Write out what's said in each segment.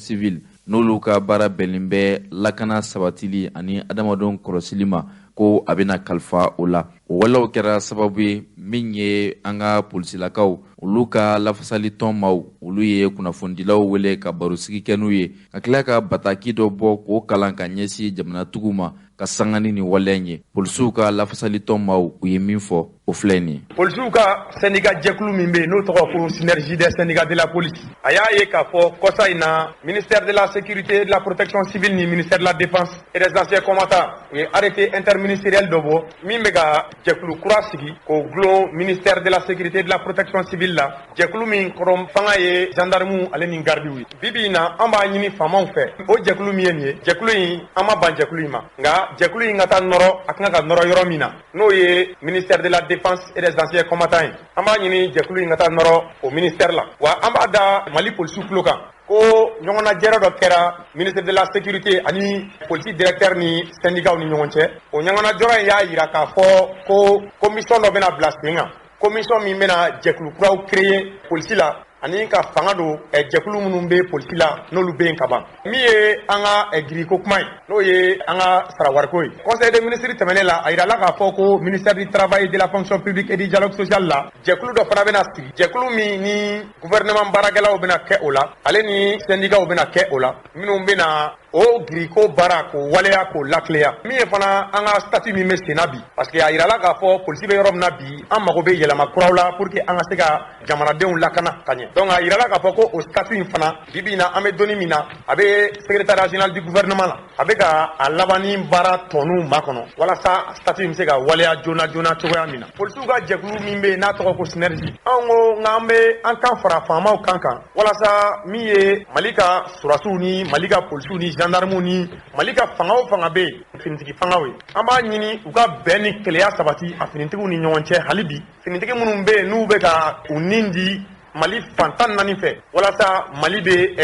civile, n'olu ka baara bɛnnen bɛ lakana sabatili ani adamadenw kɔlɔsili ma, ko a bɛna kalifa o la. O walew kɛra sababu ye min ye an ka polisilakaw, olu ka lafasalitɔn maaw, olu ye kunnafonidilaw wele ka barosigi kɛ n'u ye, ka tila ka bataki dɔ bɔ k'o kalan ka ɲɛsin jamanatigiw ma ka sanga ni nin waleya in ye. Polisiw ka lafasalitɔn maaw, u ye min fɔ, o filɛ nin ye. Polisiw ka syndicat jɛkulu min bɛ yen, n'o tɔgɔ ko Synergie des syndicats de la police, a y'a ye k'a fɔ kɔsa in na, ministère de la Sécurité et de la Protection civile ni ministère de la Défense et des Anciens combattants, u ye arrêté interministériel dɔ bɔ min bɛ ka jɛkulu kura sigi k'o gulon ministère de la Sécurité et de la Protection civile la, jɛkulu min kɔrɔ fanga ye gendarmew ale ni gardiw ye. Bi bi in na, an b'a ɲini faamaw fɛ, o jɛkulu min ye nin ye, jɛkulu in, an ma ban jɛkulu in ma, nka jɛkulu in ka taa nɔrɔ a kan ka nɔrɔ yɔrɔ min na, n'o ye ministère de la Défense et des Anciens combattants ye. An b'a ɲini jɛkulu in ka taa nɔrɔ o ministère la. Wa an b'a da Mali polisiw tulo kan ko ɲɔgɔnnajɛrɛ dɔ kɛra ministre de la Sécurité ani polisi directeur ni syndicats ni ɲɔgɔn cɛ. O ɲɔgɔnnajɔrɔ in y'a yira k'a fɔ ko commission dɔ bɛna bila sen kan, commission min bɛna jɛkulu kuraw créer polisi la ani ka fanga don jɛkulu minnu bɛ polisi la, n'olu bɛ yen ka ban. Min ye an ka giriko kuma ye, n'o ye an ka sarawariko ye, conseil des ministres tɛmɛnen la, a yirala k'a fɔ ko ministère du Travail, de la Fonction publique et du Dialogue social la, jɛkulu dɔ fana bɛna sigi, jɛkulu min ni gouvernement baarakɛlaw bɛna kɛ o la, ale ni syndicats bɛna kɛ o la, minnu bɛna o giriko baara k'o waleya k'o lakileya. Min ye fana an ka statut min bɛ sen na bi, parce que a yirala k'a fɔ polisi bɛ yɔrɔ min na bi, an mago bɛ yɛlɛma kuraw la pour que an ka se ka jamanadenw lakana ka ɲɛ. Donc a yirala k'a fɔ ko o statut in fana, bi bi in na, an bɛ donni min na, a bɛ secrétariat général du gouvernement la, a bɛ ka a labanni baara tɔninw makɔnɔ walasa statut in bɛ se ka waleya joona joona cogoya min na. Polisiw ka jɛkulu min bɛ yen n'a tɔgɔ ko Synergie, anw ko k'an bɛ an kan fara faamaw kan kan walasa min ye Mali ka sɔrɔdasiw ni Mali ka polisiw ni gendarmew ni Mali ka fanga o fanga bɛ yen, finitigi fangaw ye, an b'a ɲini u ka bɛn ni keleya sabati a finitigiw ni ɲɔgɔn cɛ. Hali bi, finitigi minnu bɛ yen, n'u bɛ ka u nin di Mali fan 14 fɛ walasa Mali bɛ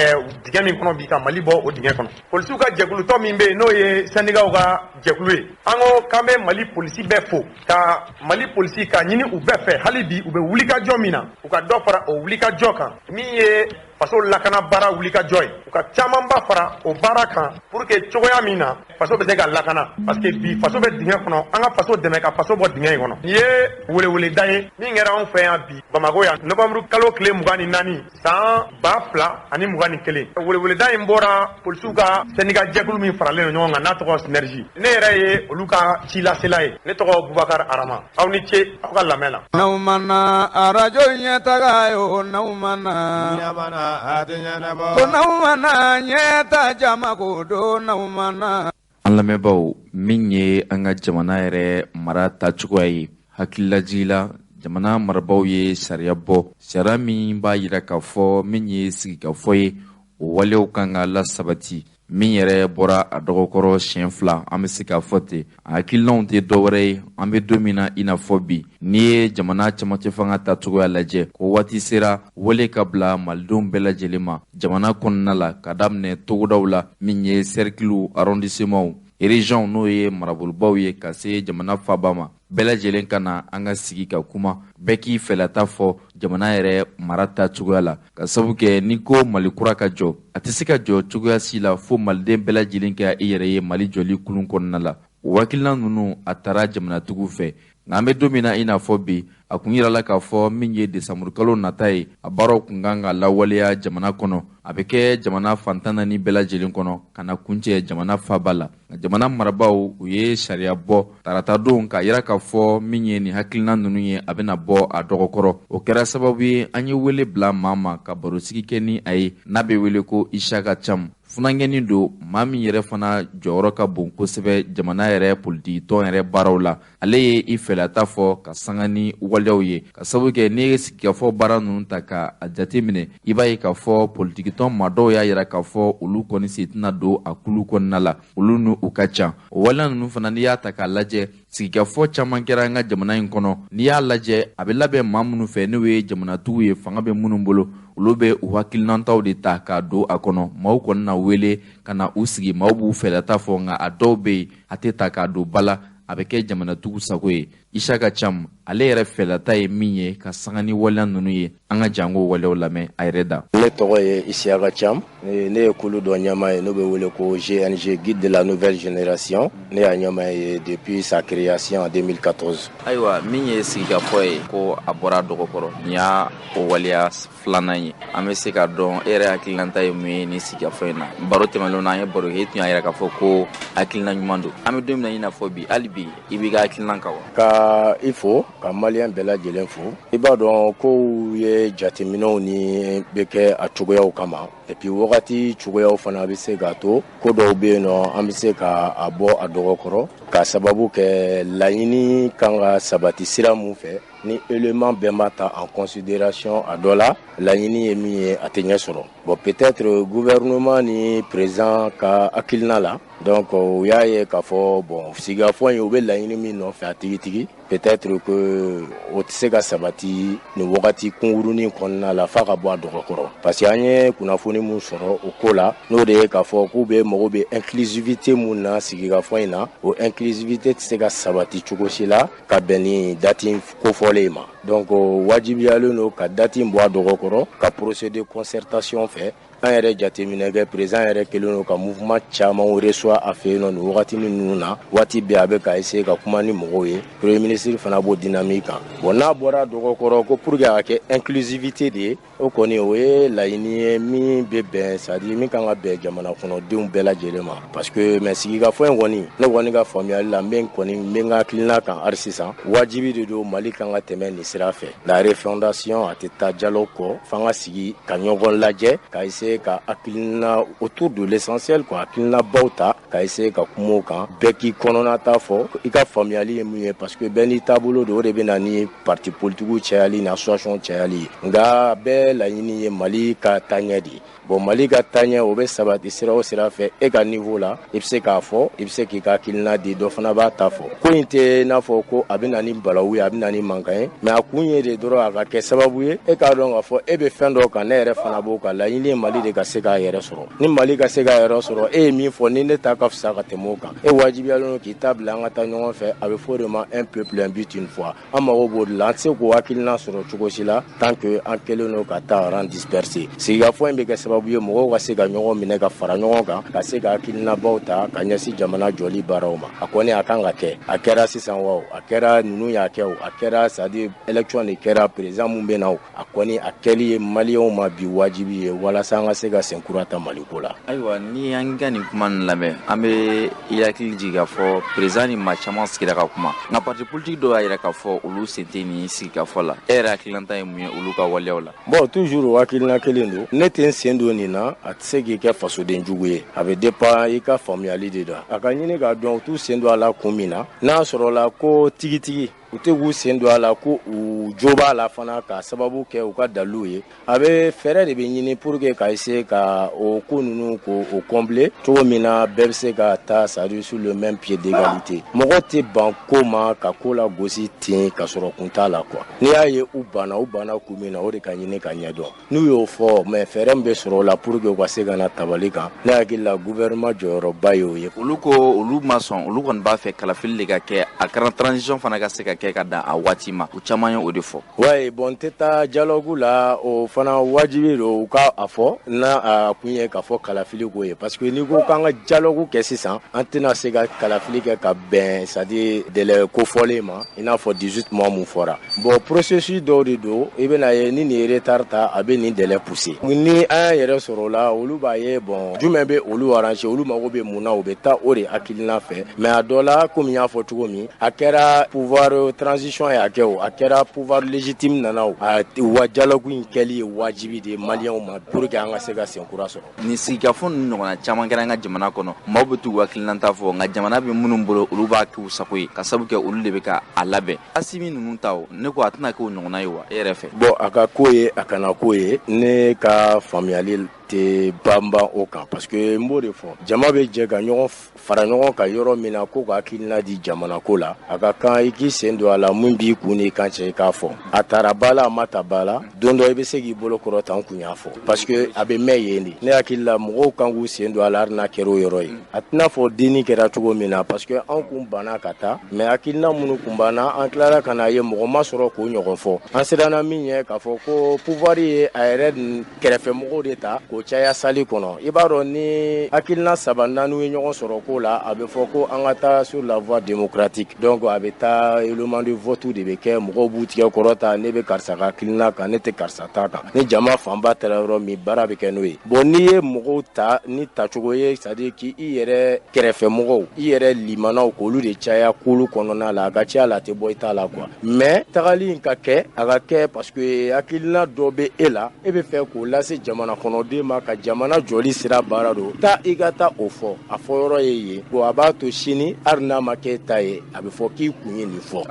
dingɛ min kɔnɔ bi, ka Mali bɔ o dingɛ kɔnɔ. Polisiw ka jɛkulutɔ min bɛ yen, n'o ye syndicats ka jɛkulu ye, an ko k'an bɛ Mali polisi bɛɛ fo, ka Mali polisi ka ɲini u bɛɛ fɛ, hali bi u bɛ wulikajɔ min na, u ka dɔ fara o wulikajɔ kan. Min ye faso lakana baara wulikajɔ ye, u ka camanba fara o baara kan pour que cogoya min na faso bɛ se ka lakana, parce que bi faso bɛ dingɛ kɔnɔ, an ka faso dɛmɛ ka faso bɔ dingɛ in kɔnɔ. Nin ye weleweleda ye min kɛra anw fɛ yan bi Bamakɔ yan, novembre kalo tile 24, san 2021. Weleweleda in bɔra polisiw ka syndicat jɛkulu min faralen don ɲɔgɔn kan, n'a tɔgɔ Synergie. Ne yɛrɛ ye olu ka cilasela ye, ne tɔgɔ Bubakar Arama. Aw ni ce aw ka lamɛn na. N'aw ma na arajo ɲɛtaga ye o, n'aw ma na ko n'aw ma na ɲɛta jama ko don, n'aw ma na. An lamɛnbaaw, min ye an ka jamana yɛrɛ mara tacogoya ye, hakililajigi la, jamana marabaaw ye sariya bɔ, sariya min b'a yira k'a fɔ min ye sigikafɔ ye, o walew kan ka lasabati. Min yɛrɛ bɔra a dɔgɔkɔrɔ siɲɛ fila, an bɛ se k'a fɔ ten, a hakilinaw tɛ dɔwɛrɛ ye. An bɛ don min na i n'a fɔ bi, n'i ye jamana camancɛ fanga tacogoya lajɛ, ko waati sera wele ka bila malidenw bɛɛ lajɛlen ma jamana kɔnɔna la, ka daminɛ togodaw la, min ye cercles, arrondissements, régions, n'o ye marabolobaw ye, ka se jamana faba ma, bɛɛ lajɛlen ka na an ka sigi ka kuma, bɛɛ k'i fɛlata fɔ jamana yɛrɛ mara ta cogoya la, ka sabu kɛ n'i ko Mali kura ka jɔ, a tɛ se ka jɔ cogoya si la fo maliden bɛɛ lajɛlen kɛ i yɛrɛ ye Mali jɔli kulun kɔnɔna la. O hakilina ninnu, a taara jamanatigiw fɛ, nka an bɛ don min na i n'a fɔ bi, a kun yirala k'a fɔ min ye desanburukalo nata ye, a baaraw kun kan ka lawaleya jamana kɔnɔ. A bɛ kɛ jamana fan 14 bɛɛ lajɛlen kɔnɔ ka na kuncɛ jamana faba la. Nka jamana marabaaw, u ye sariya bɔ taratadon k'a yira k'a fɔ min ye nin hakilina ninnu ye, a bɛna bɔ a dɔgɔkɔrɔ. O kɛra sababu ye an ye wele bila maa ma ka barosigi kɛ ni a ye, n'a bɛ wele ko Isaka Cam. Funankɛnin don, maa min yɛrɛ fana jɔyɔrɔ ka bon kosɛbɛ jamana yɛrɛ politikitɔn yɛrɛ baaraw la. Ale ye i fɛlata fɔ ka sanga ni waleyaw ye, ka sababu kɛ n'i ye sigikafɔ baara ninnu ta ka a jate minɛ, i b'a ye k'a fɔ politikitɔn maa dɔw y'a yira k'a fɔ olu kɔni sen tɛna don a kulu kɔnɔna la, olu ni u ka ca. O waleya ninnu fana, n'i y'a ta k'a lajɛ, sigikafɔ caman kɛra an ka jamana in kɔnɔ. N'i y'a lajɛ, a bɛ labɛn maa minnu fɛ, n'o ye jamanatigiw ye, fanga bɛ minnu bolo, olu bɛ u hakilinataw de ta k'a don a kɔnɔ. Maaw kɔni na wele ka na u sigi, maaw b'u fɛlata fɔ, nka a dɔw bɛ yen, a tɛ ta k'a don ba la, a bɛ kɛ jamanatigiw sago ye. Isaka Cam, ale yɛrɛ fɛlata ye min ye ka sanga ni waleya ninnu ye, an ka jango waleyaw lamɛn a yɛrɛ da. Ne tɔgɔ ye Isaka Cam, ne ye kulu dɔ ɲɛmaa ye n'o bɛ wele ko GNG, Guide de la Nouvelle Génération. Ne y'a ɲɛmaa ye depuis sa création en 2014. Ayiwa, min ye sigikafɔ ye ko a bɔra dɔgɔkɔrɔ, nin y'a o waleya filanan ye. An bɛ se k'a dɔn e yɛrɛ hakilinata ye mun ye nin sigikafɔ in na? Baro tɛmɛnlenw na, an ye baro kɛ, e tun y'a yira k'a fɔ ko hakilina ɲuman don. An bɛ don min na i n'a fɔ bi, hali bi i b'i ka hakilina kan wa? Ka i fo, ka maliyɛn bɛɛ lajɛlen fo. I b'a dɔn kow ye jateminɛw ni bɛ kɛ a cogoyaw kama, et puis wagati cogoyaw fana bɛ se k'a to ko dɔw bɛ yen nɔ, an bɛ se ka a bɔ a dɔgɔkɔrɔ, ka sababu kɛ laɲini kan ka sabati sira mun fɛ, ni élément bɛɛ ma ta en considération, a dɔ la laɲini ye min ye, a tɛ ɲɛ sɔrɔ. Bon, peut-être gouvernement ni président ka hakilina la, donc u y'a ye k'a fɔ bon, sigikafɔ in, u bɛ laɲini min nɔfɛ a tigitigi, peut-être que o tɛ se ka sabati nin wagati kunkurunin kɔnɔna la, f'a ka bɔ a dɔgɔkɔrɔ, parce que an ye kunnafoni mun sɔrɔ o ko la, n'o de ye k'a fɔ k'u bɛ mago bɛ inclusivité mun na sigikafɔ in na, o inclusivité tɛ se ka sabati cogo si la ka bɛn ni date kofɔlen ma. Donc wajibiyalen don ka date bɔ a dɔgɔkɔrɔ, ka procéder concertation fɛ. An yɛrɛ jateminɛ kɛ, président yɛrɛ kɛlen don ka mouvement caman reçoit a fɛ yen nɔ nin wagati ninnu na. Waati bɛɛ a bɛ ka essayer ka kuma ni mɔgɔw ye. Premier ministre fana b'o dynamique kan. Bon, n'a bɔra dɔgɔkɔrɔ ko pour que a ka kɛ inclusivité de ye, o kɔni o ye laɲini ye min bɛ bɛn, c'est à dire min kan ka bɛn jamana kɔnɔdenw bɛɛ lajɛlen ma, parce que mais sigikafɔ in kɔni, ne kɔni ka faamuyali la, n bɛ kɔni n bɛ n ka hakilina kan hali sisan, wajibi de don Mali kan ka tɛmɛ nin sira fɛ. La refondation, a tɛ taa dialogue kɔ, f'an ka sigi ka ɲɔgɔn lajɛ, ka essayer ka hakilina autour de l'essentiel quoi, hakilinabaw ta, ka essayer ka kuma o kan, bɛɛ k'i kɔnɔna ta fɔ, i ka faamuyali ye mun ye, parce que bɛɛ n'i taabolo don. O de bɛ na ni parti politique cayali ni association cayali ye. Nka bɛɛ laɲini ye Mali ka taaɲɛ de ye. Bon, Mali ka taaɲɛ, o bɛ sabati sira o sira fɛ, e ka niveau la, i bɛ se k'a fɔ, i bɛ se k'i ka hakilina di, dɔ fana b'a ta fɔ. Ko in tɛ n'a fɔ ko a bɛ na ni balawu ye, a bɛ na ni mankan ye, mais a kun ye de dɔrɔn a ka kɛ sababu ye e k'a dɔn k'a fɔ e bɛ fɛn dɔ kan, ne yɛrɛ fana b'o kan. Laɲini ye Mali de ka se k'a yɛrɛ sɔrɔ. Ni Mali ka se k'a yɛrɛ sɔrɔ, e ye min fɔ, ni ne ta ka fisa ka tɛmɛ o kan, e wajibiyalen don k'i ta bila, an ka taa ɲɔgɔn fɛ. A bɛ fɔ o de ma un peuple, un but, une foi. An mago b'o de la. An tɛ se k'o hakilina sɔrɔ cogo si la tant que an kɛlen don ka taa rang dispersé. Sigikafɔ in bɛ kɛ sababu ye mɔgɔw ka se ka ɲɔgɔn minɛ, ka fara ɲɔgɔn kan, ka se ka hakilinabaw ta ka ɲɛsin jamana jɔli baaraw ma. A kɔni a kan ka kɛ, a kɛra sisan wa o, a kɛra ninnu y'a kɛ o, a kɛra, c'est à dire élection de kɛra, président mun bɛ na o, a kɔni a kɛli ye maliyɛnw ma bi wajibi ye, walasa an ka se ka senkura ta Maliko la. Ayiwa, ni an ka nin kuma nin lamɛn, an bɛ i hakili jigin k'a fɔ président ni maa caman sigira ka kuma, nka parti politique dɔw y'a yira k'a fɔ olu sen tɛ nin sigikafɔ la. E yɛrɛ hakilinata ye mun ye olu ka waleyaw la? Bon, toujours o hakilina kelen don. Ne tɛ n sen don nin na, a tɛ se k'i kɛ fasoden jugu ye. A bɛ dépend i ka faamuyali de la. A ka ɲini k'a dɔn u t'u sen don a la kun min na. N'a sɔrɔla ko tigitigi u tɛ k'u sen don a la, ko u jo b'a la fana, ka sababu kɛ u ka dalilu ye, a bɛ fɛɛrɛ de bɛ ɲini pour que ka essayer ka o ko ninnu ko o combler cogo min na, bɛɛ bɛ se ka taa, c'est à dire sur le même pied d'égalité. Mɔgɔ tɛ ban ko ma ka ko la gosi ten ka sɔrɔ kun t'a la quoi. N'i y'a ye u banna, u banna kun min na, o de ka ɲini ka ɲɛdɔn. N'u y'o fɔ, mais fɛɛrɛ min bɛ sɔrɔ o la pour que u ka se ka na tabali kan, ne hakili la gouvernement jɔyɔrɔba ye o ye. Olu ko olu ma sɔn, olu kɔni b'a fɛ kalafili de ka kɛ, a kɛra transition fana ka se ka kɛ ka dan a waati ma. U caman ye o de fɔ. Ouais, bon, n tɛ taa dialogue la. O fana wajibi don u ka a fɔ n'a a kun ye k'a fɔ kalafili ko ye, parce que n'i ko k'an ka dialogue kɛ sisan, an tɛna se ka kalafili kɛ ka bɛn, c'est à dire délai kofɔlen ma, i n'a fɔ 18 mois mun fɔra. Bon, processus dɔw de don, i bɛna ye ni nin ye retard ta, a bɛ nin délai pousser. Ni an y'an yɛrɛ sɔrɔ o la, olu b'a ye bon, jumɛn bɛ olu arranger, olu mago bɛ mun na, u bɛ taa o de hakilina fɛ. Mais a dɔ la, komi n y'a fɔ cogo min, a kɛra pouvoir transition ye a kɛ o, a kɛra pouvoir légitime nana o, a wa dialogue in kɛli ye wajibi de ye maliyɛnw ma pour que an ka se ka senkura sɔrɔ. Nin sigikafɔ ninnu ɲɔgɔnna caman kɛra an ka jamana kɔnɔ. Maaw bɛ t'u hakilinata fɔ, nka jamana bɛ minnu bolo, olu b'a k'u sago ye, ka sababu kɛ olu de bɛ ka a labɛn. Asimi ninnu ta o, ne ko a tɛna k'o ɲɔgɔnna ye wa, e yɛrɛ fɛ? Bon, a ka ko ye, a kana ko ye, ne ka faamuyali tɛ banban o kan, parce que n b'o de fɔ, jama bɛ jɛ ka ɲɔgɔn fara ɲɔgɔn kan yɔrɔ min na ko ka hakilina di jamana ko la, a ka kan i k'i sen don a la. Mun b'i kun n'i kan cɛ, i k'a fɔ. A taara ba la, a ma ta ba la, don dɔ i bɛ se k'i bolo kɔrɔta, n kun y'a fɔ, parce que a bɛ mɛn yen de. Ne hakili la, mɔgɔw kan k'u sen don a la, hali n'a kɛra o yɔrɔ ye. A tɛna fɔ denni kɛra cogo min na, parce que anw kun banna ka taa, mais hakilina minnu kun banna, an tilara ka n'a ye mɔgɔ ma sɔrɔ k'o ɲɔgɔn fɔ. An siranna min ɲɛ, k'a fɔ ko pouvoir ye a yɛrɛ kɛrɛfɛmɔgɔw de ta k'o caya salle kɔnɔ. I b'a dɔn, ni hakilina saba naani ye ɲɔgɔn sɔrɔ ko la, a bɛ fɔ ko an ka taa sur la voie démocratique. Donc a bɛ taa élément de vote de bɛ kɛ, mɔgɔw b'u tigɛ kɔrɔta, ne bɛ karisa ka hakilina kan, ne tɛ karisa ta kan. Ni jama fanba taara yɔrɔ min, baara bɛ kɛ n'o ye. Bon, n'i ye mɔgɔw ta ni tacogo ye, c'est à dire k'i yɛrɛ kɛrɛfɛmɔgɔw, i yɛrɛ limanaw, k'olu de caya kulu kɔnɔna la, a ka ca la, a tɛ bɔ i ta la quoi. Mais tagali in ka kɛ, a ka kɛ parce que hakilina dɔ bɛ e la, e bɛ fɛ k'o lase jamana kɔnɔden ma, ka jamana jɔli sira baara don taa, i ka taa o fɔ, a fɔ yɔrɔ ye yen. Bon, a b'a to sini, hali n'a ma kɛ e ta ye, a bɛ fɔ k'i kun ye nin fɔ,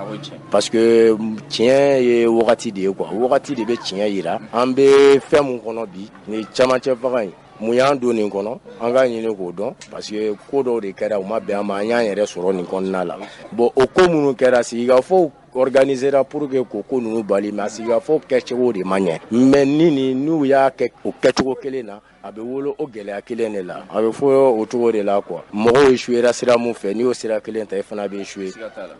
parce que tiɲɛ ye wagati de ye quoi. Wagati de bɛ tiɲɛ yira. An bɛ fɛn mun kɔnɔ bi, nin camancɛ faga in, mun y'an don nin kɔnɔ? An k'a ɲini k'o dɔn, parce que ko dɔw de kɛra, u ma bɛn an ma, an y'an yɛrɛ sɔrɔ nin kɔnɔna la. Bon, o ko minnu kɛra, sigikafɔw organisera pour que k'o ko ninnu bali, mais a sigikafɔ kɛcogo de ma ɲɛ. Mais ni n'u y'a kɛ o kɛcogo kelen na, a bɛ wolo o gɛlɛya kelen de la, a bɛ fɔ o cogo de la quoi. Mɔgɔw échouera sira mun fɛ, n'i y'o sira kelen ta, i fana bɛ échouer.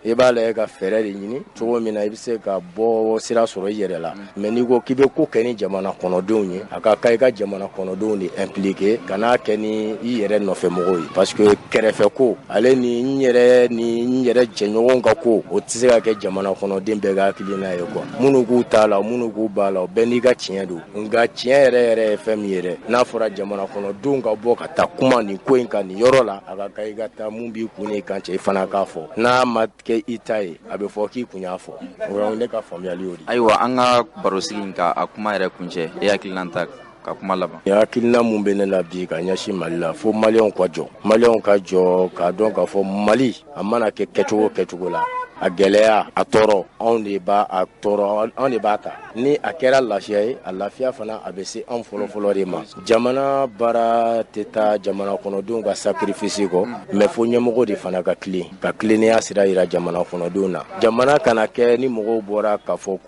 I b'a lajɛ ka fɛɛrɛ de ɲini cogo min na i bɛ se ka bɔ sira sɔrɔ i yɛrɛ la. Mais n'i ko k'i bɛ ko kɛ ni jamana kɔnɔdenw ye, a ka kan i ka jamana kɔnɔdenw de impliquer, ka n'a kɛ ni i yɛrɛ nɔfɛ mɔgɔw ye, parce que kɛrɛfɛ ko ale ni n yɛrɛ ni n yɛrɛ jɛɲɔgɔnw ka ko, o tɛ se ka kɛ jamana kɔnɔden bɛɛ ka hakilina ye quoi. Minnu k'u ta la, minnu k'u ba la, o bɛɛ n'i ka tiɲɛ don. Nka tiɲɛ yɛrɛ yɛrɛ ye fɛn min ye dɛ, n'a fɔra jamana kɔnɔdenw ka bɔ ka taa kuma nin ko in kan nin yɔrɔ la, a ka kan i ka taa. Mun b'i kun n'i kan cɛ, i fana k'a fɔ. N'a ma kɛ i ta ye, a bɛ fɔ k'i kun y'a fɔ. O ye ne ka faamuyali y'o de. Ayiwa, an ka barosigi in ka a kuma yɛrɛ kuncɛ, e hakilina ta ka kuma laban. Hakilina mun bɛ ne la bi ka ɲɛsin Mali la, fo Maliyɛnw ka jɔ, Maliyɛnw ka jɔ k'a dɔn k'a fɔ Mali a mana kɛ kɛcogo kɛcogo la, a gɛlɛya, a tɔɔrɔ, anw de b'a a tɔɔrɔ, anw de b'a ta. Ni a kɛra lafiya ye, a lafiya fana a bɛ se anw fɔlɔfɔlɔ de ma. Jamana baara tɛ taa jamana kɔnɔdenw ka sacrifice kɔ, mais fo ɲɛmɔgɔ de fana ka tilen, ka tilennenya sira yira jamana kɔnɔdenw na. Jamana kana kɛ ni mɔgɔw bɔra k'a fɔ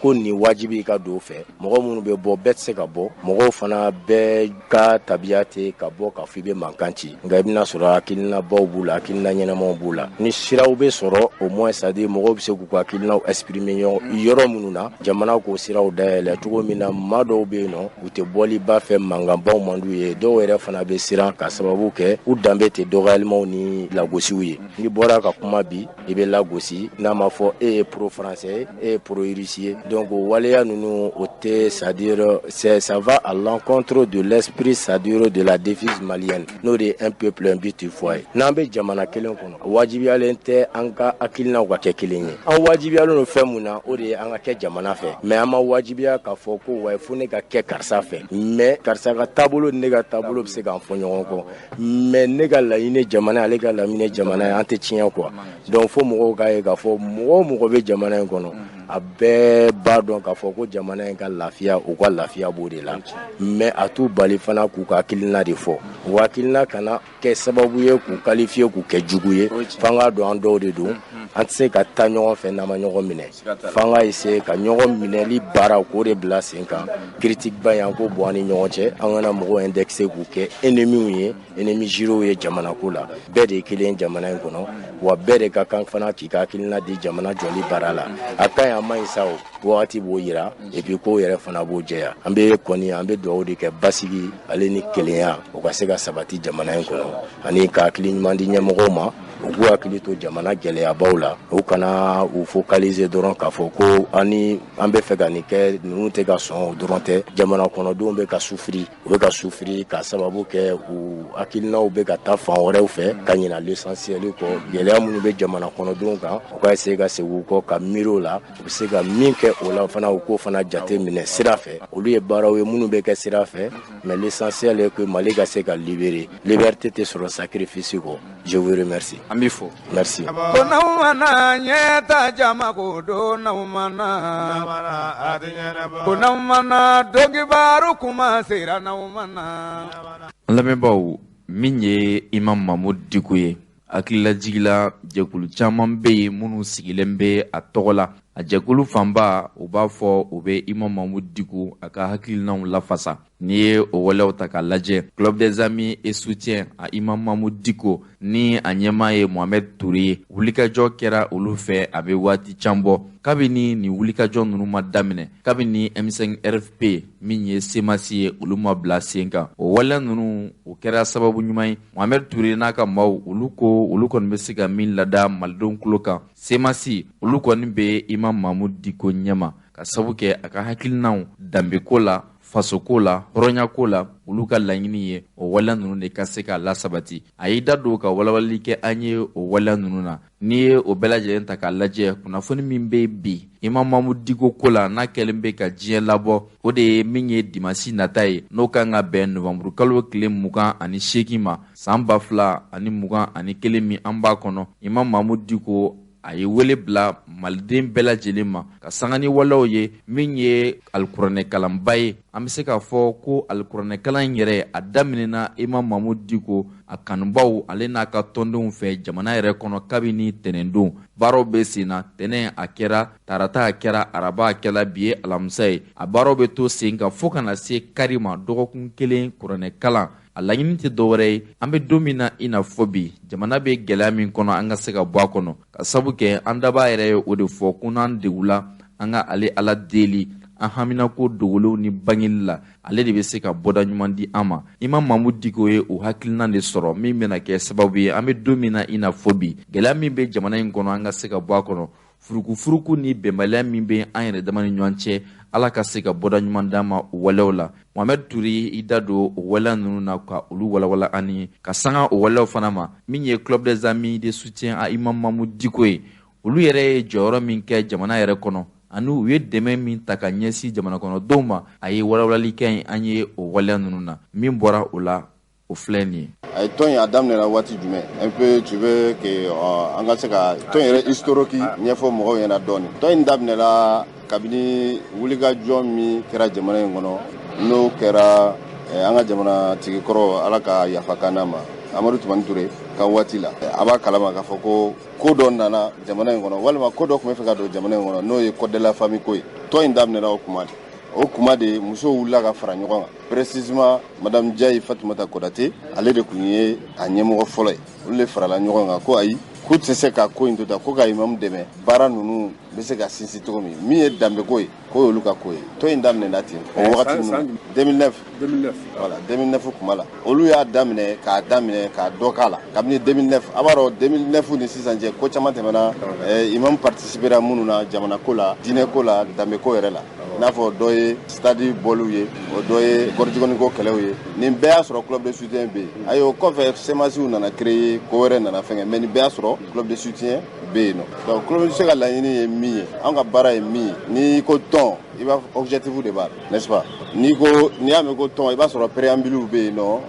ko nin wajibi ka don fɛ. Mɔgɔ minnu bɛ bɔ, bɛɛ tɛ se ka bɔ. Mɔgɔw fana bɛɛ ka tabiya tɛ ka bɔ k'a fɔ i bɛ mankan ci, nka i bɛna sɔrɔ hakilinabaw b'u la, hakilina ɲɛnamaw b'u la. Ni siraw bɛ sɔrɔ, au moins, c'est à dire mɔgɔw bɛ se k'u ka hakilinaw exprimer yɔrɔ minnu na, jamana k'o siraw dayɛlɛ cogo min na. Maa dɔw bɛ yen nɔ, u tɛ bɔliba fɛ, mankanbaw man d'u ye. Dɔw yɛrɛ fana bɛ siran ka sababu kɛ u danbe tɛ dɔgɔyalimaw ni lagosiw ye. N'i bɔra ka kuma bi, i bɛ lagosi, n'a ma fɔ e ye pro français ye, e ye pro russe ye. Donc o waleya ninnu, o tɛ, c'est à dire c'est ça va à l'encontre de l'esprit, c'est à dire de la devise malienne, n'o de ye un peuple, un but, une foi ye. N'an bɛ jamana kelen kɔnɔ, wajibiyalen tɛ an ka hakilinaw ka kɛ kelen ye. An wajibiyalen don fɛn mun na, o de ye an ka kɛ jamana fɛ, mais an ma wajibiya k'a fɔ ko wa fo ne ka kɛ karisa fɛ. Mais karisa ka taabolo ni ne ka taabolo bɛ se k'an fɔ ɲɔgɔn kɔ, mais ne ka laɲini jamana, ale ka laɲini jamana ye, an tɛ tiɲɛ quoi. Donc fo mɔgɔw k'a ye k'a fɔ mɔgɔ o mɔgɔ bɛ jamana in kɔnɔ, a bɛɛ b'a dɔn k'a fɔ ko jamana in ka lafiya, u ka lafiya b'o de la. Mais a t'u bali fana k'u ka hakilina de fɔ. U hakilina kana kɛ sababu ye k'u qualifier, k'u kɛ jugu ye. F'an k'a dɔn, an dɔw de don, an tɛ se ka taa ɲɔgɔn fɛ n'an ma ɲɔgɔn minɛ. F'an ka essayer ka ɲɔgɔn minɛli baara, k'o de bila sen kan. Critique ba in, an k'o bɔ an ni ɲɔgɔn cɛ. An kana mɔgɔw indexer k'u kɛ ennemis ye, ennemis jurés ye jamana ko la. Bɛɛ de ye kelen jamana in kɔnɔ, wa bɛɛ de ka kan fana k'i ka hakilina di jamana jɔli baara la. A ka ɲi, a man ɲi sa, o wagati b'o yira, et puis kow yɛrɛ fana b'o jɛya. An bɛ kɔni, an bɛ dugawu de kɛ, basigi ale ni kelenya, o ka se ka sabati jamana in kɔnɔ, ani ka hakili ɲuman di ɲɛmɔgɔw ma, u k'u hakili to jamana gɛlɛyabaw la. U kana u focaliser dɔrɔn k'a fɔ ko ani an bɛ fɛ ka nin kɛ, ninnu tɛ ka sɔn. O dɔrɔn tɛ, jamana kɔnɔdenw bɛ ka souffrir, u bɛ ka souffrir ka sababu kɛ u hakilinaw bɛ ka taa fan wɛrɛw fɛ ka ɲina l'essentiel kɔ. Gɛlɛya minnu bɛ jamana kɔnɔdenw kan, u ka essayer ka segin u kɔ ka miiri o la. U bɛ se ka min kɛ o la fana, u k'o fana jate minɛ sira fɛ. Olu ye baaraw ye minnu bɛ kɛ sira fɛ, mais l'essentiel est que Mali ka se ka libérer. Liberté tɛ sɔrɔ sacrifice kɔ. Je vous remercie. An b'i b'i fo. Merci. Ko n'aw ma na ɲɛta jama ko don n'aw ma na, ko n'aw ma na donkibaru kuma sera n'aw ma na. An lamɛnbaaw, min ye Imam Mahmoud Dicko ye, hakililajigila jɛkulu caman bɛ yen minnu sigilen bɛ a tɔgɔ la. A jɛkulu fanba, u b'a fɔ u bɛ Imam Mahmoud Dicko a ka hakilinaw lafasa. N'i ye o waleyaw ta k'a lajɛ, Club des amis et soutien à Imam Mahmoud Dicko ni a ɲɛmaa ye Mohamed Touré ye, wulikajɔ kɛra olu fɛ a bɛ waati can bɔ. Kabini nin wulikajɔ ninnu ma daminɛ, kabini M5 RFP min ye CMAS ye, olu ma bila sen kan, o waleya ninnu o kɛra sababu ɲuman ye. Mohamed Touré n'a ka maaw, olu ko olu kɔni bɛ se ka min lada malidenw tulo kan, CMAS olu kɔni bɛ Imam Mahmoud Dicko ɲɛma ka sabu kɛ a ka hakilinaw danbeko la, fasoko la, hɔrɔnyako la. Olu ka laɲini ye o waleya ninnu de ka se k'a lasabati. A y'i da don ka walawalali kɛ an ye o waleya ninnu na. N'i ye o bɛɛ lajɛlen ta k'a lajɛ, kunnafoni min bɛ bi Imam Mahmoud Dicko ko la, n'a kɛlen bɛ ka diɲɛ labɔ, o de ye min ye dimasi nata ye, n'o kan ka bɛn novanburu kalo tile 28 ma, san 2021 min an b'a kɔnɔ. Imam Mahmoud Dicko a ye wele bila maliden bɛɛ lajɛlen ma ka sanga ni walew ye min ye alikuranɛkalanba ye. An bɛ se k'a fɔ ko alikuranɛkalan in yɛrɛ a daminɛna Imam Mahmoud Dicko a kanubaw, ale n'a ka tɔndenw fɛ jamana yɛrɛ kɔnɔ kabini tɛnɛndon. Baaraw bɛ sen na, tɛnɛn a kɛra, tarata a kɛra, araba a kɛra, bi ye alamisa ye. A baaraw bɛ to sen kan fo ka na se kari ma, dɔgɔkun kelen kuranɛkalan. A laɲini tɛ dɔwɛrɛ ye, an bɛ don min na i n'a fɔ bi, jamana bɛ gɛlɛya min kɔnɔ, an ka se ka bɔ a kɔnɔ, ka sabu kɛ an dabaa yɛrɛ ye o de fɔ ko n'an degula, an ka ale Ala deli an haminako dogolenw ni bangeli la, ale de bɛ se ka bɔda ɲuman di an ma. Imam Mahmoud Dicko ye o hakilina de sɔrɔ min bɛna kɛ sababu ye, an bɛ don min na i n'a fɔ bi, gɛlɛya min bɛ jamana in kɔnɔ, an ka se ka bɔ a kɔnɔ. Furukufuruku ni bɛnbaliya min bɛ an yɛrɛ dama ni ɲɔgɔn cɛ, Ala ka se ka bɔda ɲuman d'an ma o waleyaw la. Mohamed Touré i da don o waleya ninnu na ka olu walawala an ye. Ka sanga o waleyaw fana ma, min ye Club des amis de soutien à Imam Mahmoud Dicko ye, olu yɛrɛ ye jɔyɔrɔ min kɛ jamana yɛrɛ kɔnɔ ani u ye dɛmɛ min ta ka ɲɛsin jamana kɔnɔdenw ma, a ye walawalali kɛ an ye o waleya ninnu na. Min bɔra o la, o filɛ nin ye. A ye tɔn in a daminɛna waati jumɛn? Un peu, tu veux que an ka se ka tɔn yɛrɛ historique ɲɛfɔ mɔgɔw ɲɛna dɔɔni. Tɔn in daminɛna kabini wulikajɔ min kɛra jamana in kɔnɔ, n'o kɛra an ka jamana tigi kɔrɔ, Ala ka yafa kan n'a ma, Amadu Tumani Ture ka waati la. A b'a kalama k'a fɔ ko ko dɔ nana jamana in kɔnɔ, walima ko dɔ tun bɛ fɛ ka don jamana in kɔnɔ, n'o ye code de la famille ko ye. Tɔn in daminɛna o kuma de, o kuma de musow wulila ka fara ɲɔgɔn kan, précisément madame Diaye Fatumata Kodate, ale de tun ye a ɲɛmɔgɔ fɔlɔ ye. Olu de farala ɲɔgɔn kan ko ayi, k'u tɛ se ka ko in to tan, ko ka imamu dɛmɛ, baara ninnu bɛ se ka sinsin cogo min, min ye danbeko ye, k'o y'olu ka ko ye. Tɔn in daminɛna ten o wagati ninnu, 2009, voilà, 2009 kuma la olu y'a daminɛ, k'a daminɛ k'a dɔ k'a la kabini 2009. A b'a dɔn, 2009 ni sisan cɛ, ko caman tɛmɛna. Imam participera minnu na jamana ko la, diinɛ ko la, danbeko yɛrɛ la, i n'a fɔ dɔ ye stade bɔliw ye, o dɔ ye gɔrɔjigɔniko kɛlɛw ye. Nin bɛɛ y'a sɔrɔ club de soutien bɛ yen. Ayi, o kɔfɛ CMASw nana créer, ko wɛrɛ nana fɛngɛ, mais nin bɛɛ y'a sɔrɔ club de soutien bɛ yen nɔ. Donc club de soutien ka laɲini ye min ye, an ka baara ye min ye, n'i ko tɔn, i b'a fɔ objectif de b'a la, n'est-ce pas? N'i ko, n'i y'a mɛn ko tɔn, i b'a sɔrɔ préambule bɛ yen nɔ,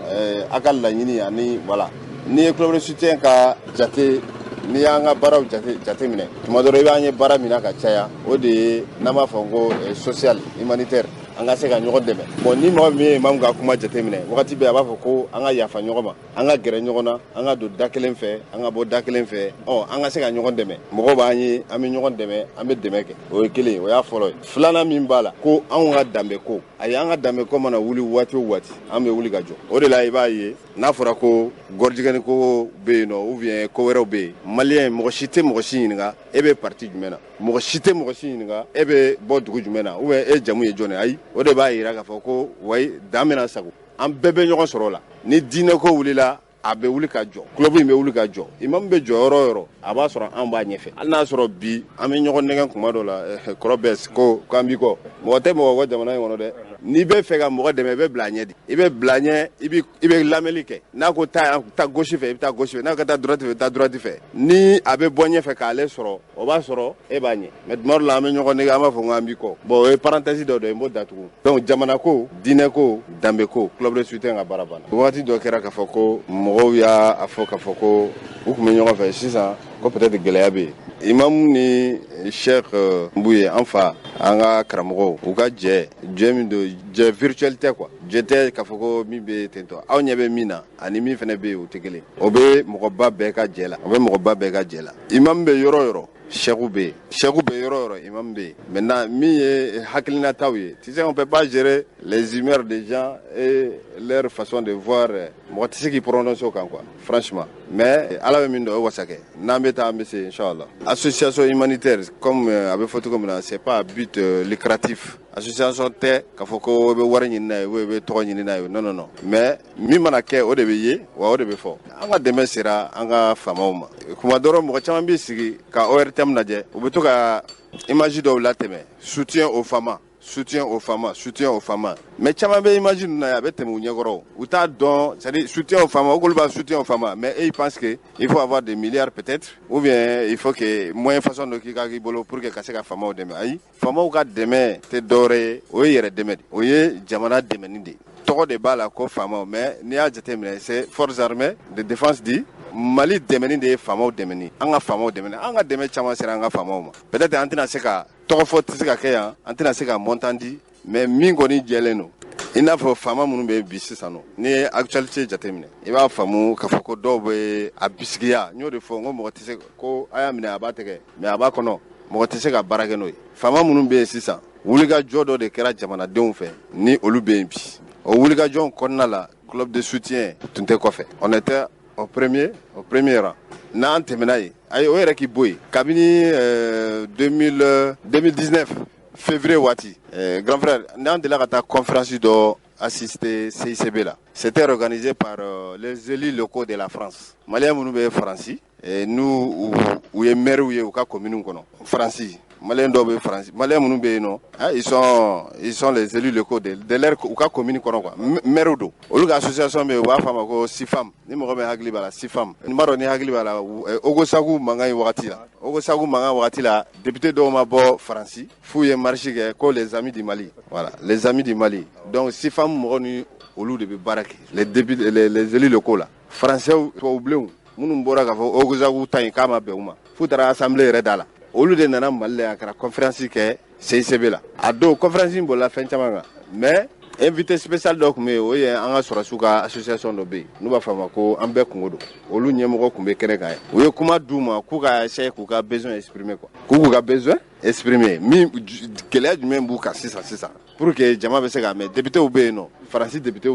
a ka laɲini ani voilà. N'i ye club de soutien ka jate, n'i y'an ka baaraw jate minɛ, tuma dɔ la i b'an ye baara min na ka caya, o de ye n'an b'a fɔ ko social humanitaire, an ka se ka ɲɔgɔn dɛmɛ. Bon, ni mɔgɔ min ye imam ka kuma jate minɛ, wagati bɛɛ a b'a fɔ ko an ka yafa ɲɔgɔn ma, an ka gɛrɛ ɲɔgɔn na, an ka don da kelen fɛ, an ka bɔ da kelen fɛ, ɔ an ka se ka ɲɔgɔn dɛmɛ. Mɔgɔw b'an ye, an bɛ ɲɔgɔn dɛmɛ, an bɛ dɛmɛ kɛ. O ye kelen ye, o y'a fɔlɔ ye. Filanan min b'a la, ko anw ka danbe ko, ayi, an ka danbe ko mana wuli waati o waati, an bɛ wuli ka jɔ. O de la i b'a ye n'a fɔra ko gɔrɔjigɛni ko bɛ yen nɔ, ou bien ko wɛrɛw bɛ yen, maliyɛn mɔgɔ si tɛ mɔgɔ si ɲininka e bɛ parti jumɛn na, mɔgɔ si tɛ mɔgɔ si ɲininka e bɛ bɔ dugu jumɛn na, ou bien e jamu ye jɔn ye. Ayi, o de b'a yira k'a fɔ ko wayi, dan bɛna sago, an bɛɛ bɛ ɲɔgɔn sɔrɔ o la. Ni diinɛ ko wulila, a bɛ wuli ka jɔ, club in bɛ wuli ka jɔ, imam bɛ jɔ yɔrɔ o yɔrɔ, a b'a sɔrɔ an b'a ɲɛfɛ. Hali n'a sɔrɔ bi an bɛ ɲɔgɔn nɛgɛn kuma dɔ la, kɔrɔ bɛ ko k'an b'i kɔ, mɔgɔ tɛ mɔgɔ kɔ jamana in kɔnɔ dɛ. N'i bɛ fɛ ka mɔgɔ dɛmɛ, i bɛ bila a ɲɛ de, i bɛ bila a ɲɛ, i bɛ lamɛnli kɛ. N'a ko taa, taa gauche fɛ, i bɛ taa gauche fɛ, n'a ko taa droite fɛ, i bɛ taa droite fɛ. Ni a bɛ bɔ ɲɛfɛ k'ale sɔrɔ, o b'a sɔrɔ e b'a ɲɛ. Mais tuma dɔ la an bɛ ɲɔgɔn nɛgɛn, an b'a fɔ ko an b'i kɔ. Bon, o ye parenthèse dɔ ye, n b'o datugu. Donc jamana ko, diinɛ ko, danbe ko, club de soutien ka baara banna. Waati dɔ kɛra k'a fɔ ko mɔgɔw y'a fɔ k'a fɔ ko U tun bɛ ɲɔgɔn fɛ sisan ko peut-être gɛlɛya bɛ yen. Imam ni Cheikh Mbuye, an fa, an ka karamɔgɔw, u ka jɛ jɛ min don, jɛ virtuel tɛ quoi, jɛ tɛ k'a fɔ ko min bɛ ten tɔ. Aw ɲɛ bɛ min na ani min fana bɛ yen, o tɛ kelen. O bɛ mɔgɔba bɛɛ ka jɛ la, o bɛ mɔgɔba bɛɛ ka jɛ la. Imam bɛ yɔrɔ o yɔrɔ, Cheikh bɛ yen, Cheikh bɛ yɔrɔ o yɔrɔ, imam bɛ yen. Maintenant, min ye hakilinataw ye, tu sais, on peut pas gérer les humeurs des gens et leur façon de voir. Mɔgɔ tɛ se k'i prononcer o kan quoi, franchement. Mais Ala bɛ min dɔn, o ye wasa kɛ. N'an bɛ taa, an bɛ se, inchallah. Association humanitaire, comme a bɛ fɔ cogo min na, c'est pas à but lucratif. Association tɛ k'a fɔ ko i bɛ wari ɲini n'a ye ou i bɛ tɔgɔ ɲini n'a ye. Non, non, non. Mais min mana kɛ, o de bɛ ye wa, o de bɛ fɔ. An ka dɛmɛ sera an ka faamaw ma. Kuma dɔrɔn, mɔgɔ caman b'i sigi ka ORTM lajɛ, u bɛ to ka image dɔw latɛmɛ: soutien aux FAMa, soutien aux FAMa, soutien aux FAMa. Mais caman bɛ image ninnu na, a bɛ tɛmɛ u ɲɛkɔrɔ, u t'a dɔn. C'est à dire, soutien aux FAMa, o k'olu b'a soutien aux FAMa, mais eux, ils pensent que il faut avoir des milliards peut-être, ou bien il faut que moyen façon dɔ k'i ka k'i bolo pour que ka se ka FAMaw dɛmɛ. Ayi, FAMaw ka dɛmɛ tɛ dɔwɛrɛ ye, o ye yɛrɛ dɛmɛ de, o ye jamana dɛmɛni de ye. Tɔgɔ de b'a la ko FAMaw, mais n'i y'a jateminɛ, c'est forces armées de défense du Mali dɛmɛni de ye FAMaw dɛmɛni. An ka FAMaw dɛmɛni, an ka dɛmɛ caman sera an ka FAMaw ma. Peut-être an tɛna se ka tɔgɔ fɔ, tɛ se ka kɛ yan, an tɛna se ka montant di, mais min kɔni jɛlen don, i n'a fɔ faama minnu bɛ bi sisan nɔ, n'i ye actualité jateminɛ, i b'a faamu k'a fɔ ko dɔw bɛ a bisigiya. N y'o de fɔ, n ko mɔgɔ tɛ se ko a y'a minɛ, a b'a tɛgɛ, mais a b'a kɔnɔ, mɔgɔ tɛ se ka baara kɛ n'o ye. Faama minnu bɛ yen sisan, wulikajɔ dɔ de kɛra jamanadenw fɛ ni olu bɛ yen bi. O wulikajɔ kɔnɔna la, club de soutien tun tɛ kɔfɛ, on était au premier rang. N'an tɛmɛna yen, ayi, o yɛrɛ k'i bɔ yen kabini 2000, 2019 février waati, grand frère, n'an delila ka taa conférence dɔ assister CICB la. C'était organisé par les élus locaux de la France. Malien minnu bɛ Faransi, n'u u ye maire ye u ka commune kɔnɔ Faransi, Malien dɔw bɛ Faransi, Malien minnu bɛ yen nɔ, ils sont les élus locaux de leur u ka commune kɔnɔ quoi, maire don. Olu ka association bɛ yen, u b'a fɔ a ma ko SIFAM. Ni mɔgɔ min hakili b'a la, SIFAM, n b'a dɔn ni hakili b'a la, Ogosagu mankan ye wagati la, Ogosagu mankan wagati la, député dɔw ma bɔ Faransi f'u ye marche kɛ ko les amis du Mali, voilà, les amis du Mali. Donc SIFAM mɔgɔ ni olu de bɛ baara kɛ, les députés, les élus locaux la, Français, tubabubilenw minnu bɔra k'a fɔ Ogosagu ta in k'a ma bɛn u ma, f'u taara assemblée yɛrɛ da la. Olu de nana Mali la yan, a kɛra conférence kɛ CICB la. A don, conférence in bolila fɛn caman kan, mais invité spécial dɔ tun bɛ yen, o ye an ka sɔrɔsiw ka association dɔ bɛ yen n'u b'a fɔ a ma ko An Bɛɛ Kungo Don. Olu ɲɛmɔgɔ tun bɛ kɛnɛ kan ye. U ye kuma d'u ma k'u ka essayer k'u ka besoin exprimer quoi, k'u ka besoin exprimer, min gɛlɛya jumɛn b'u kan sisan sisan, pour que jama bɛ se k'a mɛn. Députés bɛ yen nɔ, Faransi députés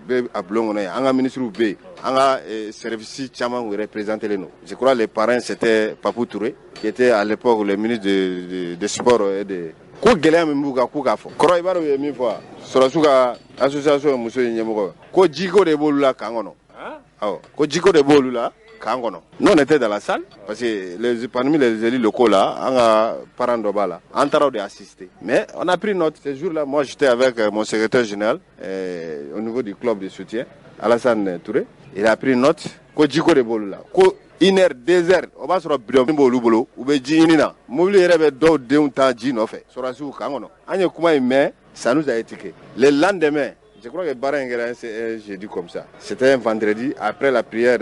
bɛ a bulon kɔnɔ yen, an ka ministres bɛ yen, an ka service caman représenté len don. Je crois, les parrains, c'était Papou Touré, qui était à l'époque le ministre de sport et de ko. Gɛlɛya min b'u kan, k'u k'a fɔ. Kɔrɔ, i b'a dɔn u ye min fɔ wa? Sɔrɔsiw ka association ye muso ye ɲɛmɔgɔ ko jiko de b'olu la camp kɔnɔ. Awɔ, ko jiko de b'olu la camp kɔnɔ. Nous, on était dans la salle parce que les parmi les élus locaux là, an ka parents dɔ b'a la, an taara o de assister, mais on a pris note. Ce jour là, moi, j'étais avec mon secrétaire général au niveau du club de soutien, Alassane Touré. Il a pris note ko jiko de b'olu la, ko une heure, 2 heures, o b'a sɔrɔ bidon b'olu bolo, u bɛ ji ɲini na, mobili yɛrɛ bɛ dɔw denw ta ji nɔfɛ sɔrɔsiw camp kɔnɔ. An ye kuma in mɛn, ça nous a étiqué. Le lendemain, je crois que baara in kɛra un jeudi comme ça, c'était un vendredi, après la prière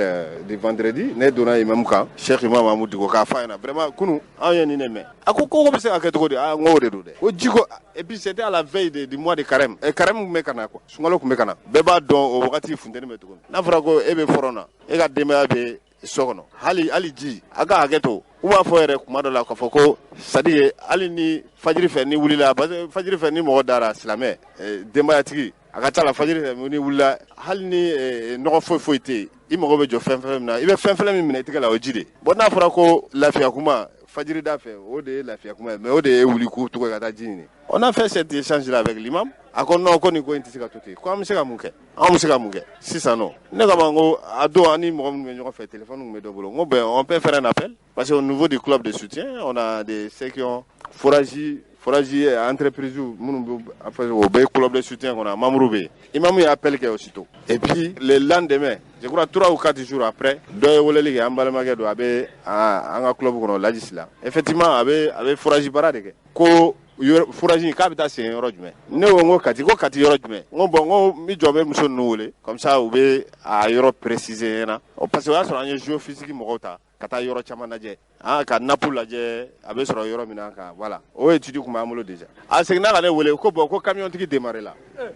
du vendredi, ne donna imam kan, Cheikh Imam Mahmoud Dicko, k'a fɔ a ɲɛna vraiment kunu anw ye nin de mɛn. A ko ko bɛ se ka kɛ cogo di? Ah, n ko o de don dɛ, ko jiko. Et puis c'était à la veille du mois de carême, et carême tun bɛ ka na quoi, sunkalo tun bɛ ka na. Bɛɛ b'a dɔn o wagati funteni bɛ cogo min. N'a fɔra ko e bɛ front na, e ka denbaya bɛ so kɔnɔ, hali hali ji, a ka hakɛ to. U b'a fɔ yɛrɛ kuma dɔ la k'a fɔ ko c'est à dire hali ni fajiri fɛ ni wulila, parce que fajiri fɛ ni mɔgɔ dara, silamɛ denbayatigi, a ka ca la fajiri fɛ ni wulila, hali ni nɔgɔ foyi foyi tɛ yen, i mago bɛ jɔ fɛn fɛn min na, i bɛ fɛn fɛn min minɛ i tɛgɛ la, o ye ji de. Bon, n'a fɔra ko lafiya kuma fajiri da fɛ, o de ye lafiya kuma ye, mais o de ye wuli k'u tɔgɔ ka taa ji ɲini. On a fait cet échange là avec l'imam. A ko non, ko nin ko in tɛ se ka to ten, ko an bɛ se ka mun kɛ, an bɛ se ka mun kɛ sisan nɔ? Ne ka ma, n ko a don, an ni mɔgɔ minnu bɛ ɲɔgɔn fɛ, téléphone tun bɛ dɔ bolo, n ko ben, on peut faire un appel, parce que au niveau du club de soutien, on a des ceux qui ont forage entreprise minnu bɛ, o bɛ club de soutien kɔnɔ, a membre bɛ yen. Imam ye appel kɛ aussitôt, et puis le lendemain, je crois 3 ou 4 jours après, dɔ ye weleli kɛ, an balimakɛ don, a bɛ an ka club kɔnɔ, Laji Sila. Effectivement, a bɛ forage baara de kɛ, ko forage in k'a bɛ taa sen yɔrɔ jumɛn? Ne ko n ko Kati, ko Kati yɔrɔ jumɛn? N ko bon, n ko n bɛ jɔ, n bɛ muso ninnu wele, comme ça u bɛ a yɔrɔ préciser ɲɛna, parce que o y'a sɔrɔ an ye géophysique mɔgɔw ta ka taa yɔrɔ caman lajɛ, ka nappe lajɛ a bɛ sɔrɔ yɔrɔ min na, ka voilà, o étude tun b'an bolo déjà. A seginna ka ne wele ko bon, ko camion tigi démarré la,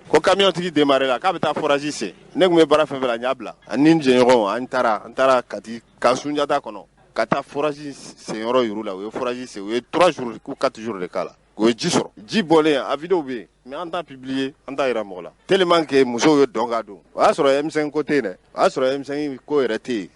ko camion tigi démarré la, k'a bɛ taa forage sen. Ne tun bɛ baara fɛn fɛn la, n y'a bila, ani n jɛɲɔgɔnw, an taara Kati kan Sunjata kɔnɔ ka taa forage sen yɔrɔ yir'u la. U ye forage sen, u ye 3 jours ou 4 jours de k'a la, u ye ji sɔrɔ. Ji bɔlen, a vidéo bɛ yen, mais an t'a publier, an t'a yira mɔgɔ la, tellement que musow ye dɔn ka don. O y'a sɔrɔ M5 ko tɛ yen dɛ, o y'a sɔrɔ M5 ko yɛrɛ tɛ yen.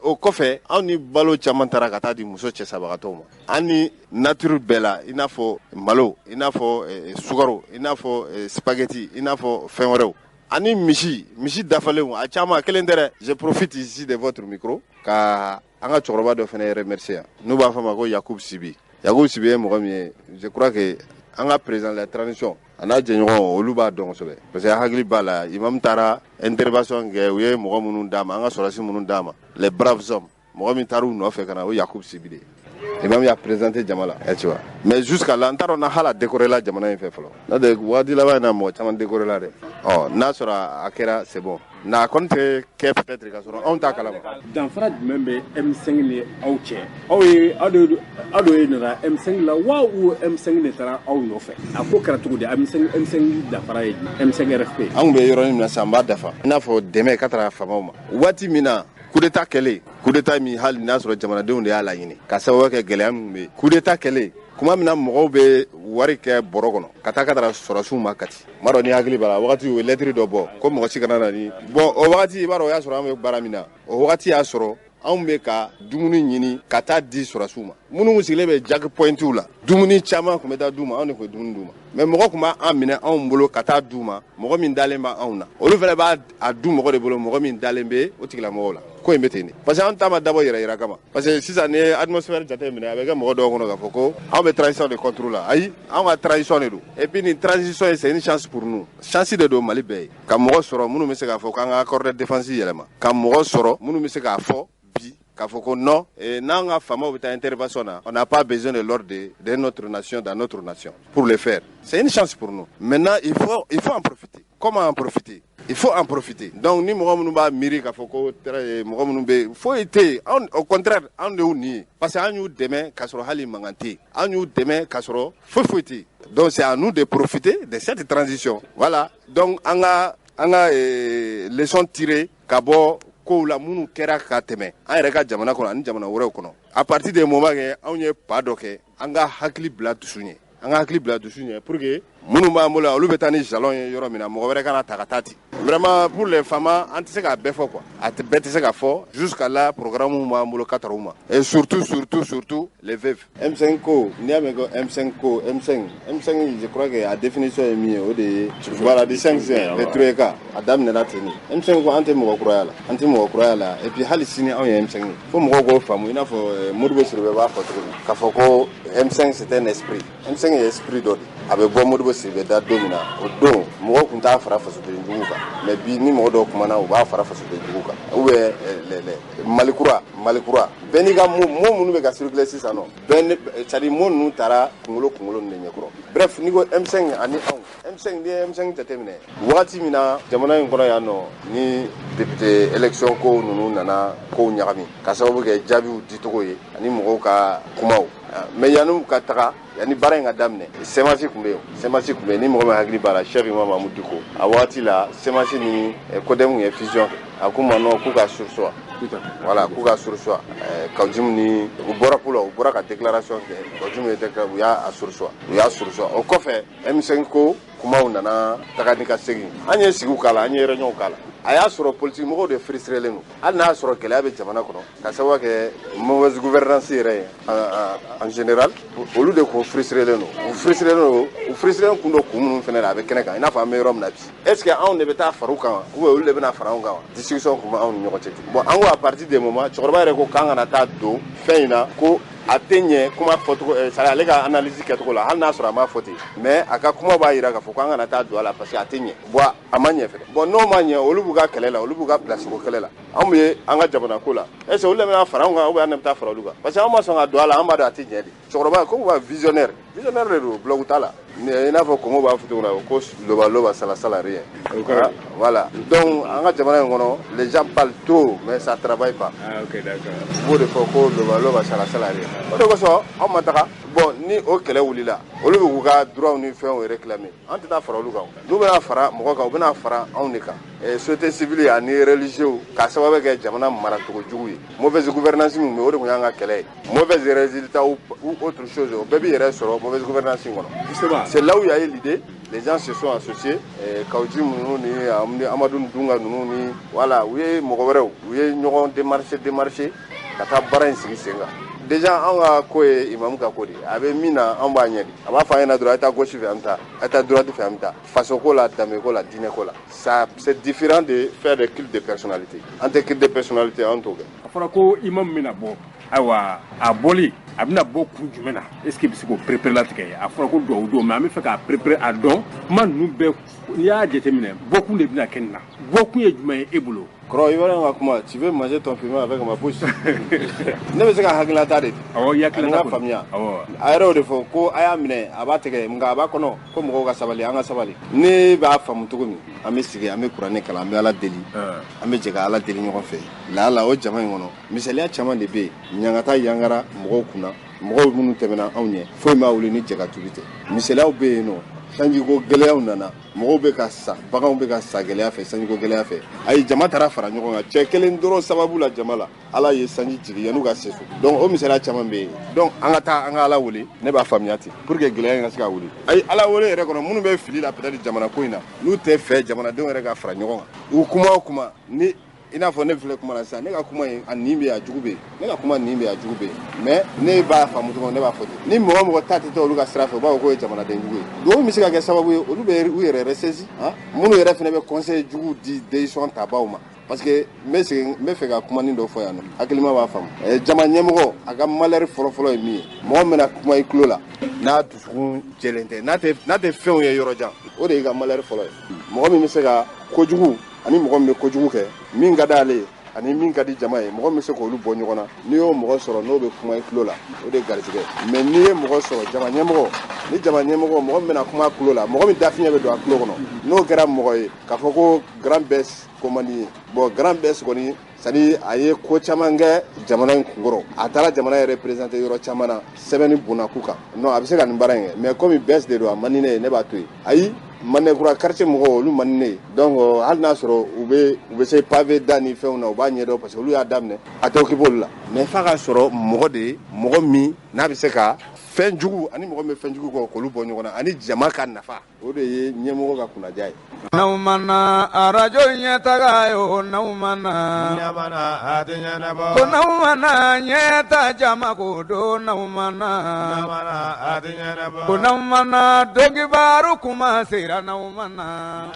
O kɔfɛ, anw ni balo caman taara ka taa di muso cɛsabagatɔw ma, an ni nature bɛɛ la, i n'a fɔ malo, i n'a fɔ sukaro, i n'a fɔ spaghetti, i n'a fɔ fɛn wɛrɛw, ani misi dafalenw, a caman, kelen tɛ dɛ. Je profite ici de votre micro ka an ka cɛkɔrɔba dɔ fana remercier yan, n'u b'a fɔ a ma ko Yakubu Sibi. Yakubu Sibi ye mɔgɔ min ye, je crois que an ka président de la transition a n'a jɛɲɔgɔn, olu b'a dɔn kosɛbɛ, parce que hakili b'a la, imam taara intervention kɛ, u ye mɔgɔ minnu d'a ma, an ka sɔrɔdasi minnu d'a ma, les braves hommes, mɔgɔ min taara u nɔfɛ ka na, o Yakubu Sibi de ye. Imam y'a présenté jama la, tu vois. Mais jusqu'à là, n t'a dɔn na hali a décoré la jamana in fɛ fɔlɔ. N'o tɛ, waati laban in na, mɔgɔ caman décoré la dɛ. Ɔ n'a sɔrɔ a kɛra, c'est bon, nka a kɔni tɛ kɛ peut-être ka sɔrɔ anw t'a kalama. Danfara jumɛn bɛ M5 ni aw cɛ? Aw ye aw de nana M5 la wa, ou M5 de taara aw nɔfɛ? A ko kɛra cogo di? M5 danfara ye M5 RFP. An tun bɛ yɔrɔnin min na sisan, n b'a dafa, i n'a fɔ dɛmɛ ka taara faamaw ma waati min na coup d'état kɛlen, coup d'état min hali n'a sɔrɔ jamanadenw de y'a laɲini ka sababu kɛ gɛlɛya min bɛ yen. Coup d'état kɛlen, kuma min na mɔgɔw bɛ wari kɛ bɔrɔ kɔnɔ ka taa ka taara sɔrɔsiw ma Kati, n b'a dɔn ni hakili b'a la, wagati u ye lɛtiri dɔ bɔ ko mɔgɔ si kana na ni bon. O wagati, i b'a dɔn, o y'a sɔrɔ an bɛ baara min na, o wagati y'a sɔrɔ anw bɛ ka dumuni ɲini ka taa di sɔrɔsiw ma minnu sigilen bɛ checkpointiw la. Dumuni caman tun bɛ taa d'u ma, anw de tun bɛ dumuni d'u ma, mais mɔgɔ tun b'an minɛ anw bolo ka taa d'u ma, mɔgɔ min dalen b'anw na, olu fana b'a a du mɔgɔ de bolo, mɔgɔ min dalen bɛ o tigilamɔgɔw la. Ko in bɛ ten de, parce que an ta ma dabɔ yɛrɛ yira kama, parce que sisan ni ye atmosphère jate minɛ, a bɛ kɛ mɔgɔ dɔw kɔnɔ k'a fɔ ko anw bɛ transition de contre la. Ayi, anw ka transition de don. Et puis nin transition ye, c'est une chance pour nous, chance de don Mali bɛɛ ye, ka mɔgɔ sɔrɔ minnu bɛ se k'a fɔ k'an ka accord de défense yɛlɛma, ka mɔgɔ sɔrɔ minnu bɛ se k'a fɔ bi k'a fɔ ko non, n'an ka faamaw bɛ taa intervention na, on n'a pas besoin de l'ordre de notre nation dans notre nation pour le faire. C'est une chance pour nous. Maintenant, il faut en profiter. Comment en profiter? Il faut en profiter. Donc ni mɔgɔ minnu b'a miiri k'a fɔ ko mɔgɔ minnu bɛ, foyi tɛ yen. Anw, au contraire, anw de y'u nin ye, parce que an y'u dɛmɛ k'a sɔrɔ hali mankan tɛ yen, an y'u dɛmɛ k'a sɔrɔ foyi foyi tɛ yen. Donc c'est à nous de profiter de cette transition. Voilà. Donc an ka leçon tirer ka bɔ kow la minnu kɛra ka tɛmɛ an yɛrɛ ka jamana kɔnɔ ani jamana wɛrɛw kɔnɔ. À partir du moment que anw ye pas dɔ kɛ, an ka hakili bila dusu ɲɛ, an ka hakili bila dusu ɲɛ, pour que minnu b'an bolo, olu bɛ taa ni jalon ye yɔrɔ min na, mɔgɔ wɛrɛ kana ta ka taa ten. Vraiment, pour les FAMa, an tɛ se k'a bɛɛ fɔ quoi, a tɛ bɛɛ tɛ se ka fɔ. Jusqu'à là, programme b'an bolo ka tara u ma, et surtout, surtout, surtout les veuves. M5 ko, n'i y'a mɛn ko M5 ko, M5, M5, je crois que a définition ye min ye, o de ye voilà, du 5 juin, le Troïka, a daminɛna ten de. M5 ko, an tɛ mɔgɔ kuraya la, an tɛ mɔgɔ kuraya la. Et puis hali sini, anw ye M5 ye, fo mɔgɔw k'o faamu, i n'a fɔ Modibo Sidibe b'a fɔ cogo min, k'a fɔ ko M5 c'est un esprit. M5 ye esprit dɔ de, a bɛ bɔ Modibo Sidibe da don min na, o don mɔgɔw tun t'a fara fasoden jugu kan, mais bi ni mɔgɔ dɔw kumana, u b'a fara fasoden jugu kan, ou bien Mali kura, Mali kura, bɛɛ n'i ka mot. Mot minnu bɛ ka circuler sisan nɔ, bɛɛ ni, c'est à dire mot ninnu taara kunkolo ninnu de ɲɛkɔrɔ. Bref, n'i ko M5 ani anw M5, n'i ye M5 jateminɛ, wagati min na jamana in kɔnɔ yan nɔ, ni député élection ko ninnu nana kow ɲagami ka sababu kɛ jaabiw dicogo ye ani mɔgɔw ka kumaw, mais yanni ka taga, yanni baara in ka daminɛ, CMAS tun bɛ yen, CMAS tun bɛ yen. Ni mɔgɔ min hakili b'a la, Cheikh Imam Mahmoud Dicko, a wagati la CMAS ni CODEM ye fusion kɛ, a k'u ma non, k'u ka surseoir, voilà, k'u ka surseoir. Kaou Djim ni u bɔra ko la, u bɔra ka déclaration kɛ, Kaou Djim ye déclaration, u y'a surseoir, u y'a surseoir. O kɔfɛ, M5 ko kumaw nana taga ni ka segin, an ye sigiw k'a la, an ye réunion k'a la. A y'a sɔrɔ politique mɔgɔw de frustré len don, hali n'a y'a sɔrɔ gɛlɛya bɛ jamana kɔnɔ ka sababu kɛ mauvaise gouvernance yɛrɛ ye en général. Olu de kun frustré len don, u frustré don, u frustré kun don kun minnu fana la, a bɛ kɛnɛ kan, i n'a fɔ an bɛ yɔrɔ min na bi. Est ce que anw de bɛ taa fara u kan wa, ou bien olu de bɛna fara anw kan wa? Discussion kun bɛ anw ni ɲɔgɔn cɛ. Bon, an ko à partir de moment, cɛkɔrɔba yɛrɛ ko k'an kana taa don fɛn in na ko A tɛ ɲɛ kuma fɔcogo, c'est à dire ale ka analyse kɛcogo la, hali n'a sɔrɔ a m'a fɔ ten, mais a ka kuma b'a jira k'a fɔ k'an kana taa don a la parce que a tɛ ɲɛ. Bon, a ma ɲɛ fɛnɛ. Bon, n'o ma ɲɛ, olu b'u ka kɛlɛ la, olu b'u ka place ko kɛlɛ la, anw bɛ an ka jamana ko la. Est ce que olu de bɛna fara anw kan ou bien an de bɛ taa fara olu kan? Parce que anw ma sɔn ka don a la, an b'a dɔn a tɛ ɲɛ de. Cɛkɔrɔba ko b'a visionnaire, visionnaire de don, bloc t'a la. I n'a fɔ Congo b'a fɔ cogo min na ko loba loba sala sala rien. Voilà, donc an ka jamana in kɔnɔ, les gens parlent trop mais ça travaille pas. Ah, ok, d'accord. U b'o de fɔ ko loba loba sala sala rien. O de kosɔn anw ma taga. Bon, ni o kɛlɛ wulila, olu bɛ k'u ka droit ni fɛnw réclamer, an tɛ taa fara olu kan. N'u bɛna fara mɔgɔ kan, u bɛna fara anw de kan, société civile ani religieux, k'a sababu kɛ jamana maracogo jugu ye, mauvaise gouvernance min bɛ, o de tun y'an ka kɛlɛ ye. Mauvaise résultat ou autre chose, o bɛɛ b'i yɛrɛ sɔrɔ mauvaise gouvernance in kɔnɔ. C'est là où il y a eu l'idée, les gens se sont associés, Kawji ninnu ni Amadu Dunga ninnu ni, voilà, u ye mɔgɔ wɛrɛw, u ye ɲɔgɔn démarcher ka taa baara in sigi sen kan. Déjà, anw ka ko ye imamu ka ko de ye. A bɛ min na, anw b'a ɲɛ de. A b'a fɔ an ɲɛna dɔrɔn, a ye taa gauche fɛ, an bɛ taa, a ye taa droite fɛ, an bɛ taa. Faso ko la, danbe ko la, diinɛ ko la, ça c'est différent de faire des cultes de personnalité. An tɛ culte de personnalité, an t'o kɛ. A fɔra ko imam bɛna bɔ, ayiwa, a bɔli, a bɛna bɔ kun jumɛn na? Est ce que bɛ se k'o perepere latigɛ? A fɔra ko duwawu don, mais an bɛ fɛ k'a perepere a dɔn kuma ninnu bɛɛ. N'i y'a jateminɛ, bɔkun de bɛna kɛ nin na. Bɔkun ye jumɛn ye e bolo? Kɔrɔ, i b'a dɔn ka kuma, tu veux manger ton piment avec ma bouche. Ne bɛ se ka hakilinata de di. Awɔ, i hakilina. Ani n ka faamuya. A yɛrɛ y'o de fɔ ko a y'a minɛ, a b'a tigɛ, nka a b'a kɔnɔ ko mɔgɔw ka sabali, an ka sabali. Ne b'a faamu cogo min, an bɛ sigi, an bɛ kuranɛ kalan, an bɛ Ala deli, an bɛ jɛ ka Ala deli ɲɔgɔn fɛ. Laala o jama in kɔnɔ, misaliya caman de bɛ yen. Ɲangata yangara mɔgɔw kunna, mɔgɔw minnu tɛmɛna anw ɲɛ, foyi m'a wuli ni jɛ ka tubi tɛ. Misaliyaw bɛ yen nɔ. Sanjiko gɛlɛyaw nana, mɔgɔw bɛ ka sa, baganw bɛ ka sa gɛlɛya fɛ, sanjiko gɛlɛya fɛ. Ayi, jama taara fara ɲɔgɔn kan, cɛ kelen dɔrɔn sababu la, jama la, Ala ye sanji jigin yan'u ka se so. Donc o misaliya caman bɛ yen. Donc an ka taa an ka Ala wele, ne b'a faamuya ten, pour que gɛlɛya in ka se ka wuli. Ayi, Ala wele yɛrɛ kɔnɔ, minnu bɛ fili la peut-être jamana ko in na, n'u tɛ fɛ jamanadenw yɛrɛ ka fara ɲɔgɔn kan, u kuma o kuma ni i n'a fɔ ne filɛ kuma la sisan, ne ka kuma in, a nin bɛ yen, a jugu bɛ yen. Ne ka kuma nin bɛ yen, a jugu bɛ yen, mais ne b'a faamu cogo min, ne b'a fɔ ten. Ni mɔgɔ mɔgɔ ta tɛ taa olu ka sira fɛ, u b'a fɔ k'o ye jamanaden jugu ye. Dugawu min bɛ se ka kɛ sababu ye, olu bɛ u yɛrɛ ressaisi, minnu yɛrɛ fana bɛ conseil jugu di décision tabaw ma. Parce que n bɛ segin, n bɛ fɛ ka kumanin dɔ fɔ yan nɔ, hakilima b'a faamu. Jama ɲɛmɔgɔ, a ka malheur fɔlɔfɔlɔ ye min ye, mɔgɔ min bɛna kuma i tulo la n'a dusukun jɛlen tɛ, n'a tɛ fɛnw ye yɔrɔ jan, o de y'i ka malheur fɔlɔ ye. Mɔgɔ min bɛ se ka kojugu ani mɔgɔ min bɛ kojugu kɛ, min ka d'ale ye ani min ka di jama ye, mɔgɔ min bɛ se k'olu bɔ ɲɔgɔn na, n'i y'o mɔgɔ sɔrɔ n'o bɛ kuma i tulo la, o de ye garijɛgɛ. Mais n'i ye mɔgɔ sɔrɔ, jama ɲɛmɔgɔ, ni jama ɲɛmɔgɔ, mɔgɔ min bɛna kuma a tulo la, mɔgɔ min dafiɲɛ bɛ don a tulo kɔnɔ, n'o kɛra mɔgɔ ye k'a fɔ ko grand bɛs ko man di ye. Bon, grand bɛs kɔni, c'est à dire a ye ko caman kɛ jamana in kunkɔrɔ, a taara jamana yɛrɛ présenter yɔrɔ caman na, sɛbɛnni bonna k'u kan. Non, a bɛ se ka nin baara in kɛ, mais comme bɛs de don, a man di ne ye, ne b'a to yen. Ayi, Mandekura quartier mɔgɔw, olu man di ne ye. Donc hali n'a sɔrɔ u bɛ se pavé da ni fɛnw na, u b'a ɲɛdɔn parce que olu y'a daminɛ, a tɛ occupé olu la. Mais f'a ka sɔrɔ mɔgɔ de ye, mɔgɔ min n'a bɛ se ka fɛn jugu ani mɔgɔ min bɛ fɛn jugu kɔ, k'olu bɔ ɲɔgɔn na, ani jama ka nafa, o de ye ɲɛmɔgɔ ka kunnaja ye. N'aw ma na arajo ɲɛtaga ye o, n'aw ma na ko n'aw ma na ɲɛta jama ko don, n'aw ma na ko n'aw ma na donkibaru kuma sera, n'aw ma na.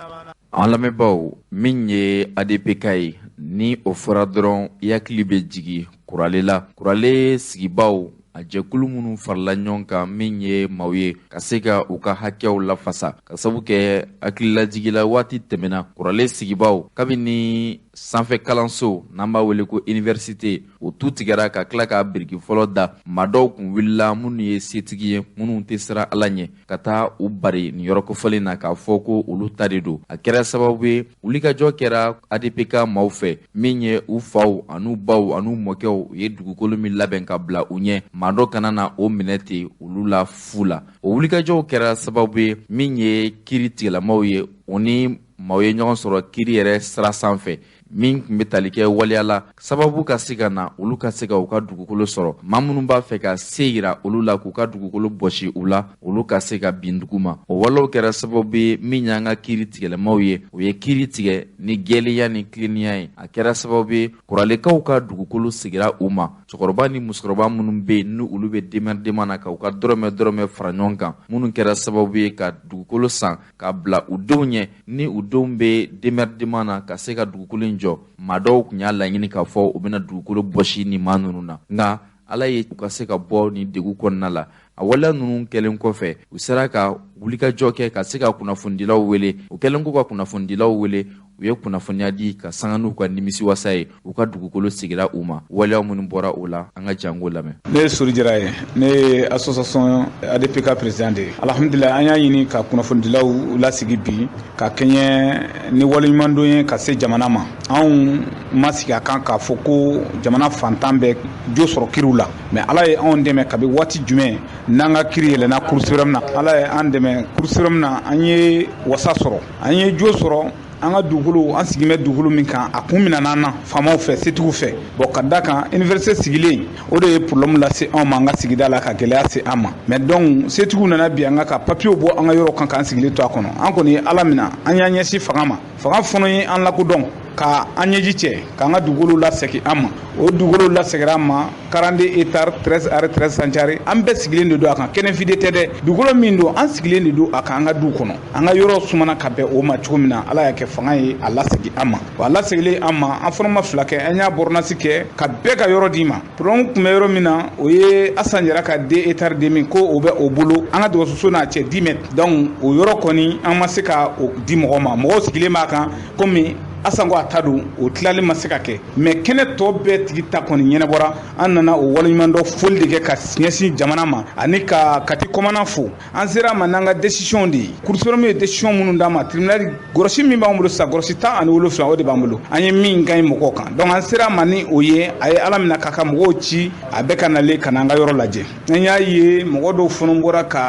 An lamɛnbaaw, min ye ADPK ye, ni o fɔra dɔrɔn, i hakili bɛ jigin Kurale la. Kurale sigibaw, a jɛkulu minnu farala ɲɔgɔn kan, min ye maaw ye ka se ka u ka hakɛw lafasa, ka sabu kɛ hakililajigila waati tɛmɛna, Kurale sigibaw, kabini sanfɛ kalanso n'an b'a wele ko université, o tu tigɛra ka tila k'a biriki fɔlɔ da, maa dɔw kun wulila, minnu ye setigi ye, minnu tɛ siran Ala ɲɛ, ka taa u bari nin yɔrɔ kofɔlen na k'a fɔ ko olu ta de don. A kɛra sababu ye, wulikajɔ kɛra ADPK maaw fɛ, min ye u faw an'u baw an'u mɔkɛw u ye dugukolo min labɛn ka bila u ɲɛ, maa dɔ kana na o minɛ ten olu la fu la. O wulikajɔw kɛra sababu ye, min ye kiiri tigilamaw ye, o ni maaw ye ɲɔgɔn sɔrɔ kiiri yɛrɛ sira sanfɛ, min tun bɛ tali kɛ waleya la, sababu ka se ka na olu ka se ka u ka dugukolo sɔrɔ. Maa minnu b'a fɛ ka se yira olu la k'u ka dugukolo bɔsi u la, olu ka se ka bin dugu ma. O walew kɛra sababu ye, min y'an ka kiiri tigɛlamaw ye, u ye kiiri tigɛ ni gɛlɛya ni tilennenya ye. A kɛra sababu ye, Kuralekaw ka dugukolo sigira u ma. Cɛkɔrɔba ni musokɔrɔba minnu bɛ yen, ni olu bɛ dɛmɛ na ka u ka dɔrɔmɛ dɔrɔmɛ fara ɲɔgɔn kan, minnu kɛra sababu ye ka dugukolo san ka bila u denw ɲɛ, ni u denw bɛ dɛmɛ na ka se ka dugukolo in jɔ, maa dɔw tun y'a laɲini k'a fɔ u bɛna dugukolo bɔsi ni maa ninnu na, nka Ala ye u ka se ka bɔ nin degun kɔnɔna la. A waleya ninnu kɛlen kɔfɛ, u sera ka wulikajɔ kɛ ka se ka kunnafonidilaw wele. U kɛlen k'u ka kunnafonidilaw wele, u ye kunnafoniya di ka sanga n'u ka nimisiwasa ye. U ka dugukolo sigira u ma. Waleya minnu bɔra o la, an ka jango lamɛn. Ne ye Sori Jara ye, ne ye association ADPK président de ye. Alhamdulilayi, an y'a ɲini ka kunnafonidilaw lasigi bi ka kɛɲɛ ni waleɲumandon ye ka se jamana ma. Anw ma sigi a kan k'a fɔ ko jamana fantan bɛ jo sɔrɔ kiriw la, mais Ala ye anw dɛmɛ kabi waati jumɛn n'an ka kiri yɛlɛnna Cour suprême na. Ala ye an dɛmɛ Cour suprême na, an ye wasa sɔrɔ, an ye jo sɔrɔ. An ka dugukolo, an sigin bɛ dugukolo min kan, a kun minɛ an na faamaw fɛ, setigiw fɛ. Bon, ka da kan université sigilen, o de ye problème lase anw ma an ka sigida la, ka gɛlɛya se an ma. Mais donc setigiw nana bi an ka papiyew bɔ an ka yɔrɔ kan k'an sigilen to a kɔnɔ. An kɔni ye Ala minɛ, an y'an ɲɛsin fanga ma. Fanga fana ye an lakodɔn ka an ɲɛji cɛ k'an ka dugukolo lasegin an ma. O dugukolo laseginna an ma, 42 hectares, 13 ares, 13 centiares. An bɛɛ sigilen de don a kan, kɛnɛ vide tɛ dɛ. Dugukolo min don, an sigilen de don a kan an ka du kɔnɔ. An ka yɔrɔ sumana ka bɛn o ma cogo min na, Ala y'a kɛ fanga ye a lasegin an ma. Wa a lasegilen an ma, an fana ma fila kɛ, an y'a ordonnance kɛ ka bɛɛ ka yɔrɔ d'i ma. Problème tun bɛ yɔrɔ min na, o ye Asan Jara ka 2 hectares demi ko o bɛ o bolo, an ka dɔgɔtɔrɔso n'a cɛ 10 mètres. Donc o yɔrɔ kɔni, an ma se ka o di mɔgɔ ma. Mɔgɔw sigilen b'a kan komi Asan ko a ta don, o tilali ma se ka kɛ. Mais kɛnɛ tɔ bɛɛ tigi ta kɔni ɲɛnabɔra. An nana o waleɲumandɔn foli de kɛ ka ɲɛsin jamana ma ani ka Kati commandant fo. An sera a ma n'an ka décision de ye. Cour suprême ye décision minnu d'an ma, tribunal gɔrɔsi min b'an bolo sisan, gɔrɔsi 17, o de b'an bolo, an ye min ka ɲi mɔgɔw kan. Donc an sera a ma ni o ye. A ye Ala minɛ k'a ka mɔgɔw ci, a bɛɛ ka nalen ka na an ka yɔrɔ lajɛ. An y'a ye mɔgɔ dɔw fana bɔra ka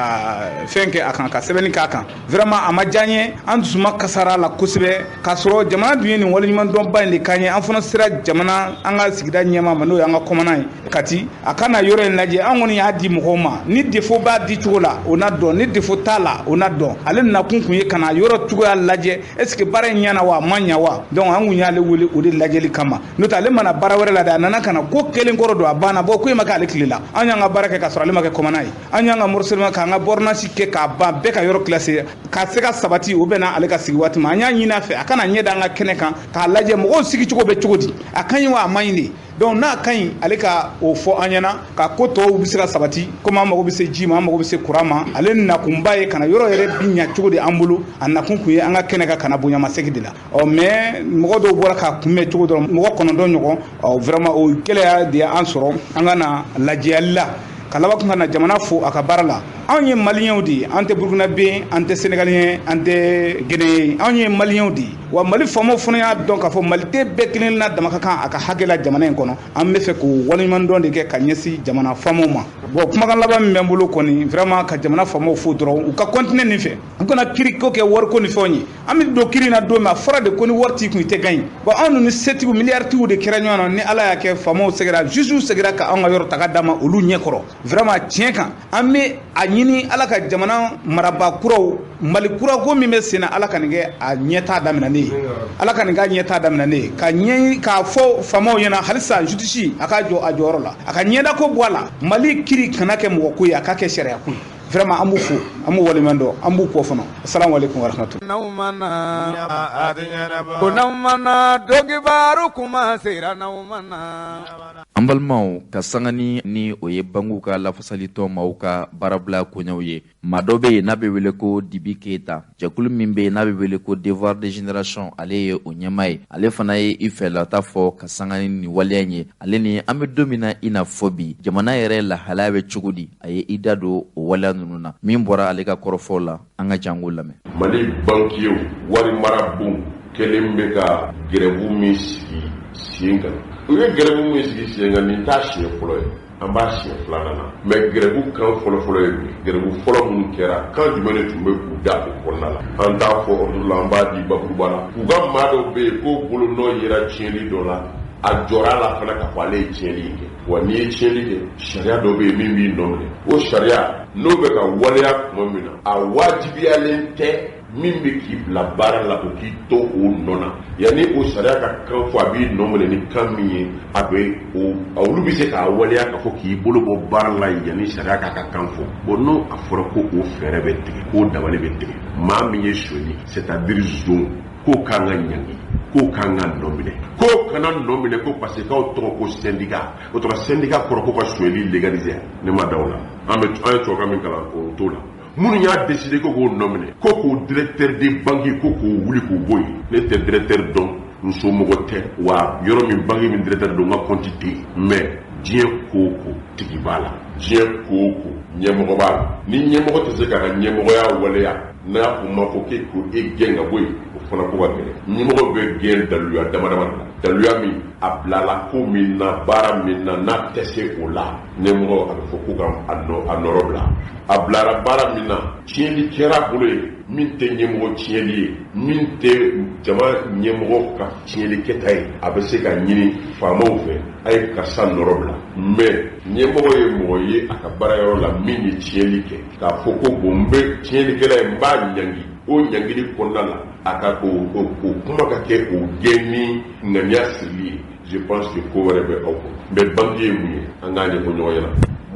fɛn kɛ a kan, ka sɛbɛnni k'a kan. Vraiment, a ma diya n ye, an dusuma kasara la kosɛbɛ, k'a sɔrɔ jamana dun ye nin waleɲumandɔnba in de k'an ye. An fana sera jamana, an ka sigida ɲɛmaa ma, n'o y'an ka commandant ye Kati, a ka na yɔrɔ in lajɛ. An kɔni y'a di mɔgɔw ma. Ni défaut b'a di cogo la, o na dɔn. Ni défaut t'a la, o na dɔn. Ale nakun kun ye ka na yɔrɔ cogoya lajɛ, est ce que baara in ɲɛna wa, a ma ɲa wa. Donc an kun y'ale wele o de lajɛli kama. N'o tɛ, ale mana baara wɛrɛ la dɛ, a nana ka na ko kelen kɔrɔ don, a banna. Bɔn, ko in ma kɛ ale tile la. An y'an ka baara kɛ ka sɔrɔ ale ma kɛ commandant ye. An y'an ka morcellement k'an ka ordonnance kɛ k'a ban, bɛɛ ka yɔrɔ classé ka se ka sabati. O bɛnna ale ka sigi waati ma. An y'a ɲini a fɛ a kana ɲɛ da an ka kɛnɛ kan k'a lajɛ mɔgɔw sigicogo bɛ cogo di, a ka ɲi wa, a man ɲi de. Donc n'a ka ɲi, ale ka o fɔ an ɲɛna ka ko tɔw bɛ se ka sabati. Komi an mago bɛ se ji ma, an mago bɛ se courant ma. Ale nakunba ye ka na yɔrɔ yɛrɛ bi ɲa cogo di an bolo. A nakun kun ye an ka kɛnɛ kan ka na bonyamasegin de la. Ɔ, mais mɔgɔ dɔw bɔra k'a kunbɛn cogo dɔ, mɔgɔ 9 ɲɔgɔn. Ɔ, vraiment, o gɛlɛya de y'an sɔrɔ. An ka na lajɛyali la ka laban kun ka na jamana fo a ka baara la. Anw ye maliyɛnw de ye, an tɛ burukinabe, an tɛ sénégalien, an tɛ guinéen, anw ye maliyɛnw de ye. Wa Mali faamaw fana y'a dɔn k'a fɔ maliden bɛɛ kelen na dama ka kan a ka hakɛ la jamana in kɔnɔ. An bɛ fɛ k'o waleɲumandɔn de kɛ ka ɲɛsin jamana faamaw ma. Bon, kumakan laban min bɛ n bolo kɔni, vraiment, ka jamana faamaw fo dɔrɔn, u ka continuer nin fɛ. U kana kiri ko kɛ wariko ni fɛnw ye. An bɛ don kiri in na don min, a fɔra de ko ni wari t'i kun, i tɛ gagner. Bon, anw ni setigiw, miliyaritigiw de kɛra ɲɔgɔn na. Ni Ala y'a kɛ faamaw sɛgɛrɛ, juges sɛgɛrɛ ka anw ka yɔrɔ ta ka d'a ma olu ɲɛ kɔrɔ, vraiment, tiɲɛ kan, an bɛ a ɲini Ala ka jamana marabaa kuraw, Mali kura ko min bɛ sen na, Ala ka nin kɛ a ɲɛtaa daminɛ ne ye. Ala ka nin k'a ɲɛtaa daminɛ ne ye. Ka ɲɛ k'a fɔ faamaw ɲɛna halisa, justice a k'a jɔ a jɔyɔrɔ la, a ka ɲɛda ko bɔ a la. Mali kiri kana kɛ mɔgɔ ko ye, a k'a kɛ sariya ko ye. Vraiment, an b'u fo, an b'u waleɲuman dɔn, an b'u kɔ fana. Assalamu alaikum warahmatullahi. N'aw mana ko n'aw mana dɔnkibaru kuma sera n'aw mana. An balimaw, ka sanga ni o ye bangiw ka lafasalitɔn maaw ka baarabila koɲɛw ye, maa dɔ bɛ yen n'a bɛ wele ko Dibi Keyita. Jɛkulu min bɛ yen n'a bɛ wele ko Devoir de Génération, ale ye o ɲɛmaa ye. Ale fana ye i fɛlata fɔ ka sanga ni nin waleya in ye. Ale ni an bɛ don min na i n'a fɔ bi, jamana yɛrɛ lahalaya bɛ cogo di? A ye i da don o waleya ninnu na. Min bɔra ale ka kɔrɔfɔw la, an ka jango lamɛn. Mali bankiyew, wari mara bon kɛlen bɛ ka grève min sigi sen kan, u ye grève min sigi sen kan, nin t'a siɲɛ fɔlɔ ye, an b'a siɲɛ filanan na. Mais grève kan fɔlɔfɔlɔ ye mun ye? Grève fɔlɔ minnu kɛra, kan jumɛn de tun bɛ k'u da o kɔnɔna la? An t'a fɔ ordre la, an b'a di bakuruba la. U ka maa dɔw bɛ yen k'o bolo nɔ yera tiɲɛni dɔ la, a jɔra a la fana k'a fɔ ale ye tiɲɛni in kɛ. Wa n'i ye tiɲɛni kɛ, sariya dɔ bɛ yen min b'i nɔ minɛ. O sariya n'o bɛ ka waleya tuma min na, a wajibiyalen tɛ min bɛ k'i bila baara la, o k'i to o nɔ na. Yanni o sariya ka kan fɔ, a b'i nɔ minɛ ni kan min ye, a bɛ o olu bɛ se k'a waleya k'a fɔ k'i bolo bɔ baara la yanni sariya k'a ka kan fɔ. Bon, n'o a fɔra ko o fɛɛrɛ bɛ tigɛ, k'o dabali bɛ tigɛ, maa min ye sonyali, c'est à dire zon, k'o kan ka ɲangi. K'o kan ka nɔ minɛ, k'o kana nɔ minɛ ko parce que k'aw tɔgɔ ko syndicat. O tɔgɔ syndicat kɔrɔ ko ka sonyɛli légaliser. Ne ma da o la. An ye tubabukan min kalan, o t'o la. Minnu y'a décidé ko k'o nɔ minɛ, ko k'o directeur de banque, ko k'o wuli k'o bɔ yen. Ne tɛ directeur dɔn, n somɔgɔ tɛ wa. Yɔrɔ min banque min directeur dɔn, n ka compte tɛ yen. Mais diɲɛ ko o ko, tigi b'a la. Diɲɛ ko o ko, ɲɛmɔgɔ b'a la. Ni ɲɛmɔgɔ tɛ se k'a ka ɲɛmɔgɔya waleya, n'a ko ma fɔ k'e ko e gɛn ka bɔ yen, o fana ko ka gɛlɛn. Ɲɛmɔgɔ bɛ gɛn daluya dama dama de la. Daluya min a bilala ko min na, baara min na, n'a tɛ se o la, ɲɛmɔgɔ a bɛ fɔ ko ka a nɔrɔ bila. A bilara baara min na, tiɲɛni kɛra bolo ye min tɛ ɲɛmɔgɔ tiɲɛli ye, min tɛ jama ɲɛmɔgɔ ka tiɲɛli kɛta ye, a bɛ se ka ɲini faamaw fɛ, a ye karisa nɔrɔ bila. Mais ɲɛmɔgɔ ye mɔgɔ ye a ka baarayɔrɔ la min ye tiɲɛli kɛ, k'a fɔ ko bon, n bɛ tiɲɛlikɛla ye, n b'a ɲangi. O ɲangili kɔnɔna la, a ka o kuma ka kɛ o gɛn ni ŋaniya sirili ye, je pense que ko wɛrɛ bɛ aw kɔ. Mais banque ye mun ye? An k'a ɲɛfɔ ɲɔgɔn ɲɛna.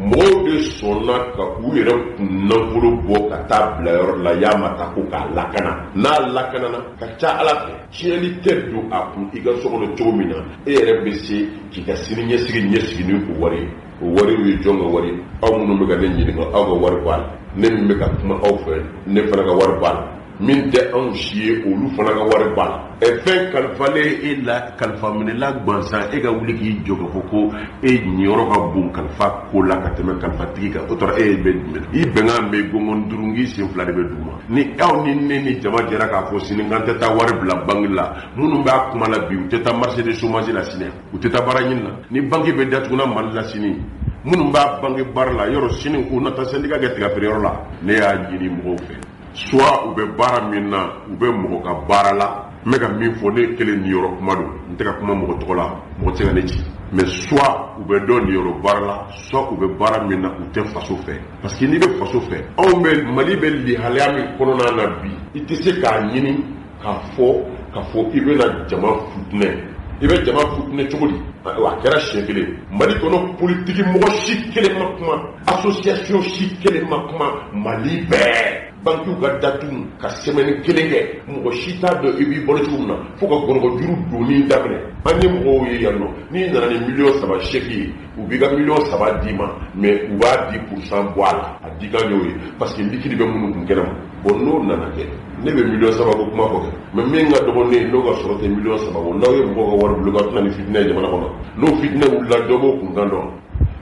Mɔgɔw de sɔnna ka u yɛrɛ kun nafolo bɔ ka taa bila yɔrɔ la, y'a ma ta ko k'a lakana. N'a lakanana, ka ca Ala fɛ, tiɲɛli tɛ don a kun. I ka so kɔnɔ cogo min na, e yɛrɛ bɛ se k'i ka sini ɲɛsigi ɲɛsigi ni o wari ye. O wari ye jɔn ka wari ye? Aw minnu bɛ ka ne ɲininka, aw ka wari b'a la. Ne min bɛ ka kuma aw fɛ, ne fana ka wari b'a la. Min tɛ anw si ye, olu fana ka wari b'a la. Ɛ, fɛn kalifalen e la, kalifaminɛla gansan, e ka wuli k'i jɔ k'a fɔ ko e ɲiyɔrɔ ka bon kalifa ko la ka tɛmɛ kalifatigi kan, o tɔra e bɛ jumɛn? I bɛnkan bɛ gɔngɔn duuru, k'i sen fila de bɛ dugu ma. Ni aw ni ne ni jama jɛra k'a fɔ sini k'an tɛ taa wari bila banque la, minnu b'a kuma la bi, u tɛ taa marché de chômage la sini, u tɛ taa baara ɲini na. Ni banque bɛ datuguna Mali la sini, minnu b'a banque baara la yɔrɔ sini, u na taa syndicat kɛ tiga feere yɔrɔ la. Ne y'a ɲini mɔgɔw fɛ, soit u bɛ baara min na, u bɛ mɔgɔ ka baara la. N bɛ ka min fɔ, ne kelen niyɔrɔ kuma don, n tɛ ka kuma mɔgɔ tɔgɔ la, mɔgɔ tɛ se ka ne ci. Mais soit u bɛ dɔ niyɔrɔ baara la, soit u bɛ baara min na, u tɛ faso fɛ. Parce que n'i bɛ faso fɛ, anw bɛ Mali bɛ lihalaya min kɔnɔna na bi, i tɛ se k'a ɲini k'a fɔ i bɛna jama futinɛ. I bɛ jama futinɛ cogo di? A kɛra siɲɛ kelen Mali kɔnɔ, politiki mɔgɔ si kelen ma kuma, association si kelen ma kuma. Mali bɛɛ bankiw ka datugu ka semaine kelen kɛ, mɔgɔ si t'a dɔn i b'i balo cogo min na, fo ka gɔnɔgɔjuru donni daminɛ. An ye mɔgɔw ye yan nɔ, n'i nana ni miliyɔn 3 chèque ye, u b'i ka miliyɔn 3 d'i ma, mais u b'a 10% bɔ a la. A di kan y'o ye, parce que liquide bɛ minnu kun kɛnɛ ma. Bon, n'o nana kɛ, ne bɛ miliyɔn 3 ko kuma fɔ kɛ, mais min ka dɔgɔ ne ye, n'o ka sɔrɔ tɛ miliyɔn 3 bɔ, n'aw ye mɔgɔw ka wari bloqué, aw tɛna ni fitinɛ ye jamana kɔnɔ. N'o fitinɛ wulila, dɔ b'o kunkan dɔn.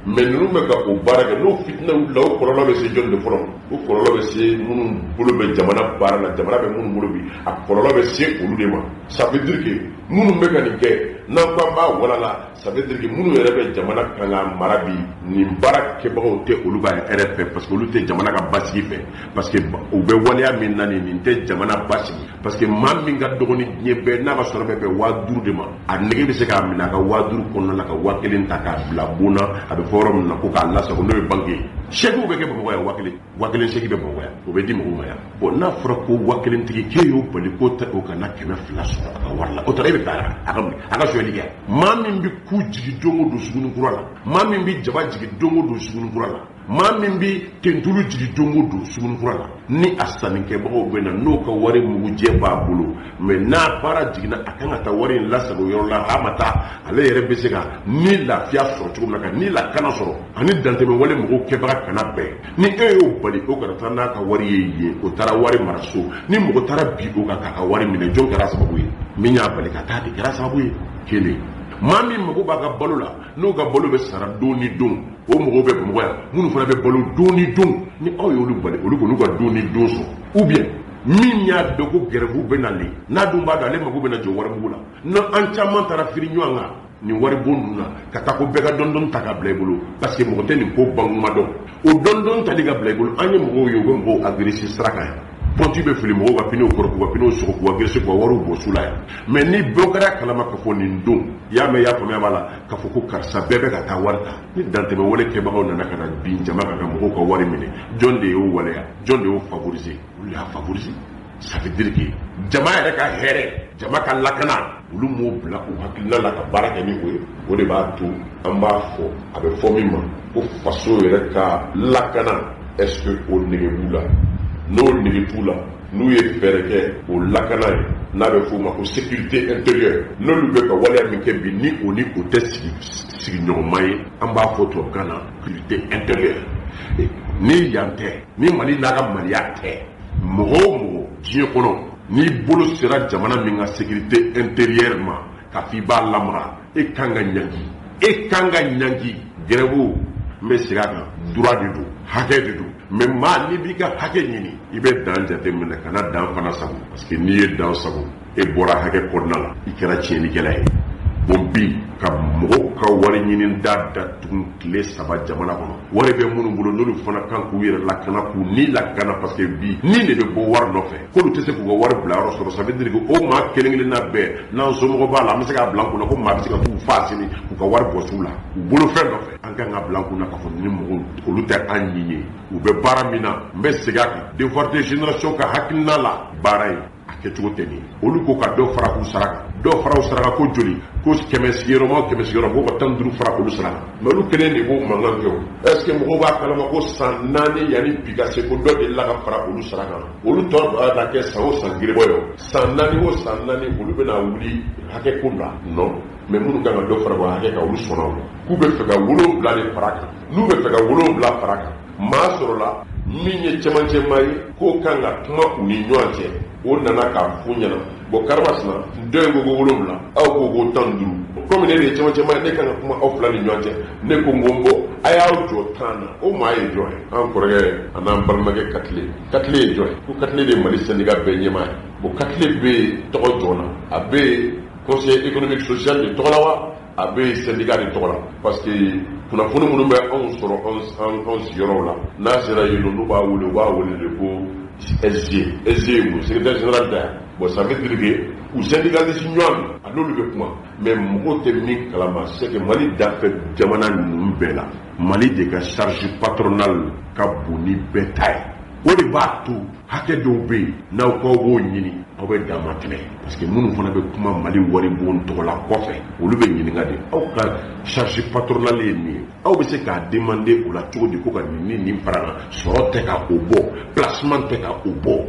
Mais ninnu bɛ ka o baara kɛ, n'o fitinɛ wulila, o kɔlɔlɔ bɛ se jɔn de fɔlɔ? O kɔlɔlɔ bɛ se minnu bolo bɛ jamana baara la, jamana bɛ minnu bolo bi, a kɔlɔlɔ bɛ se olu de ma. Ça veut dire que minnu bɛ ka nin kɛ, n'an ko an b'a walala, ça veut dire que minnu yɛrɛ bɛ jamana kan ka mara bi, nin baara kɛbagaw tɛ olu ka hɛrɛ fɛ, parce que olu tɛ jamana ka basigi fɛ, parce que u bɛ waleya min na nin, nin tɛ jamana basigi. Parce que maa min ka dɔgɔ ni diɲɛ bɛɛ, n'a ka sɔrɔ bɛ bɛn 5000 de ma, a nege bɛ se k'a minɛ a ka 5000 kɔnɔna la ka 1000 ta k'a bila bon na, a bɛ fɔ yɔrɔ min na ko k'a lasago, n'o ye banque ye. Chèque bɛ kɛ Bamakɔ yan, 1000, 1000 chèque bɛ Bamakɔ yan, o bɛ di mɔgɔw ma yan. Bon, n'a fɔra ko 1000 tigi k'e y'o bali k'o tɛ, o kana 200 sɔrɔ a ka wari la, o taara e bɛ taa a ka sonyali kɛ. Maa min bɛ ku jigin don o don Sugunikura la, maa min bɛ jaba jigin don o don Sugunikura la, maa min bɛ tentulu jigin don o don Sugunikura la, ni a sannikɛbagaw bɛ na, n'o ka wari mugujɛ b'a bolo, mais n'a baara jiginna, a kan ka taa wari in lasago yɔrɔ la, a ma taa, ale yɛrɛ bɛ se ka ni lafiya sɔrɔ cogo min na, ka ni lakana sɔrɔ, ani dantɛmɛ wale mɔgɔw kɛbaga kana bɛn. Ni e y'o bali o kana taa n'a ka wari ye yen, o taara wari mara so, ni mɔgɔ taara bi o kan k'a ka wari minɛ, jɔn kɛra sababu ye? Min y'a bali ka taa de kɛra sababu ye. Kelen, maa min mago b'a ka balo la, n'o ka balo bɛ sara don ni don, o mɔgɔw bɛ Bamakɔ yan, minnu fana bɛ balo don ni don, ni aw y'olu bali, olu kɔni ka don ni don sɔrɔ. Ou bien min y'a dɔn ko grève bɛ nalen, n'a dun b'a dɔn ale mago bɛ na jɔ warimugu la, n'an caman taara firi ɲɔgɔn kan nin wari bon ninnu na, ka taa ko bɛɛ ka dɔɔni ta ka bila i bolo, parce que mɔgɔ tɛ nin ko bankuma dɔn, o dɔɔni tali ka bila i bolo. An ye mɔgɔw ye, u bɛ mɔgɔw agresser sira kan yan, pɔnti bɛ fili mɔgɔw ka pneuw kɔrɔ, k'u ka pneuw sɔgɔ, k'u agresser, k'u ka wariw bɔ su la yan. Mais ni bɛɛ kɛra kalama k'a fɔ nin don, i y'a mɛn, i y'a faamuya b'a la k'a fɔ ko karisa, bɛɛ bɛ ka taa wari ta, ni dantɛmɛ wale kɛbagaw nana ka na bin jama kan ka mɔgɔw ka wari minɛ, jɔn de y'o waleya? Jɔn de y'o favoriser? Olu y'a favoriser. Ça veut dire que jama yɛrɛ ka hɛrɛ, jama ka lakana, olu m'o bila u hakilina la ka baara kɛ ni o ye. O de b'a to an b'a fɔ, a bɛ fɔ min ma ko faso yɛrɛ ka lakana, est ce que o nege b'u la? N'o nege t'u la. N'u ye fɛɛrɛ kɛ o lakana ye, n'a bɛ f'o ma ko sécurité intérieure, n'olu bɛ ka waleya min kɛ bi, ni o ni o tɛ sigiɲɔgɔnma ye, an b'a fɔ tubabukan na sécurité intérieure. Ni yan tɛ, ni Mali n'a ka Maliya tɛ, mɔgɔ o mɔgɔ diɲɛ kɔnɔ, n'i bolo sera jamana min ka sécurité intérieure ma k'a fɔ i b'a lamaga, e kan ka ɲangi, e kan ka ɲangi. Grève, n bɛ segin a kan, droit de don, hakɛ de don. Mais maa n'i b'i ka hakɛ ɲini, i bɛ dan jate minɛ, kana dan fana sago, parce que n'i ye dan sago, e bɔra hakɛ kɔnɔna la, i kɛra tiɲɛnikɛla ye. Bon, bi ka mɔgɔw ka wari ɲini da datugu tile 3 jamana kɔnɔ, wari bɛ minnu bolo, n'olu fana kan k'u yɛrɛ lakana, k'u ni lakana, parce que bi ni de bɛ bɔ wari nɔfɛ, k'olu tɛ se k'u ka wari bila yɔrɔ sɔrɔ. Ça veut dire que o maa kelen kelenna bɛɛ n'an somɔgɔ b'a la, an bɛ se k'a bila an kunna ko maa bɛ se ka t'u fa sini k'u ka wari bɔsi u la u bolo fɛn nɔfɛ. An kan ka bila an kunna k'a fɔ ni mɔgɔw olu tɛ an ɲi ye, u bɛ baara min na. N bɛ segin a kan, devoir de génération ka hakilina la, baara ye a kɛcogo tɛ nin ye. Olu ko ka dɔ fara u sara kan, dɔ fara u sara kan ko joli? Ko 100 sigiyɔrɔma o 100 sigiyɔrɔma, ko ka 15 fara olu sara kan. Mais olu kelen de b'o mankan kɛ. O est ce que mɔgɔw b'a kalama ko san 4 yanni bi ka se, ko dɔ delila ka fara olu sara kan? Olu tɔ b'a kɛ san o san girebɔ ye, o san 4 o san 4, olu bɛna wuli hakɛ ko la. Non, mais minnu kan ka dɔ fara o hakɛ kan, olu sɔnna o k'u bɛ fɛ ka 7 de fara kan. N'u bɛ fɛ ka 7 fara kan, maa sɔrɔla min ye cɛmancɛ maa ye k'o kan ka kuma u ni ɲɔgɔn cɛ, o nana k'a f'u ɲɛna: bon, karimasina, dɔ in ko ko 7, aw ko ko 15, komi ne de ye cɛmancɛ maa ye, ne kan ka kuma aw fila ni ɲɔgɔn cɛ, ne ko n ko n bɔ a y'aw jɔ 10 na. O maa ye jɔn ye? An kɔrɔkɛ a n'an balimakɛ Katile. Katile ye jɔn ye? Ko Katile de ye Mali syndicat bɛɛ ɲɛmaa ye. Bon, Katile bɛ yen tɔgɔ jɔn na? A bɛ yen Conseil économique social de tɔgɔ la wa, a bɛ yen syndicat de tɔgɔ la? Parce que kunnafoni minnu bɛ anw sɔrɔ anw sigiyɔrɔw la, n'a sera yen nɔ, n'u b'a wele, u b'a wele de ko SG. SG ye mun? Secrétaire général da yan. Bon, ça veut dire que u syndicaliste ɲɔgɔn a n'olu bɛ kuma. Mais mɔgɔw tɛ min kalama, c'est que Mali dafɛ jamana ninnu bɛɛ la, Mali de ka charge patronale ka bon ni bɛɛ ta ye. O de b'a to hakɛ dɔw bɛ yen, n'aw k'aw b'o ɲini, aw bɛ dan ma tɛmɛ, parce que minnu fana bɛ kuma Mali wari bon tɔgɔ la kɔfɛ, olu bɛ ɲininka de: aw ka charge patronale ye nin ye, aw bɛ se k'a demander o la cogo di ko ka nin ni nin fara kan, sɔrɔ tɛ ka o bɔ, placement tɛ ka o bɔ?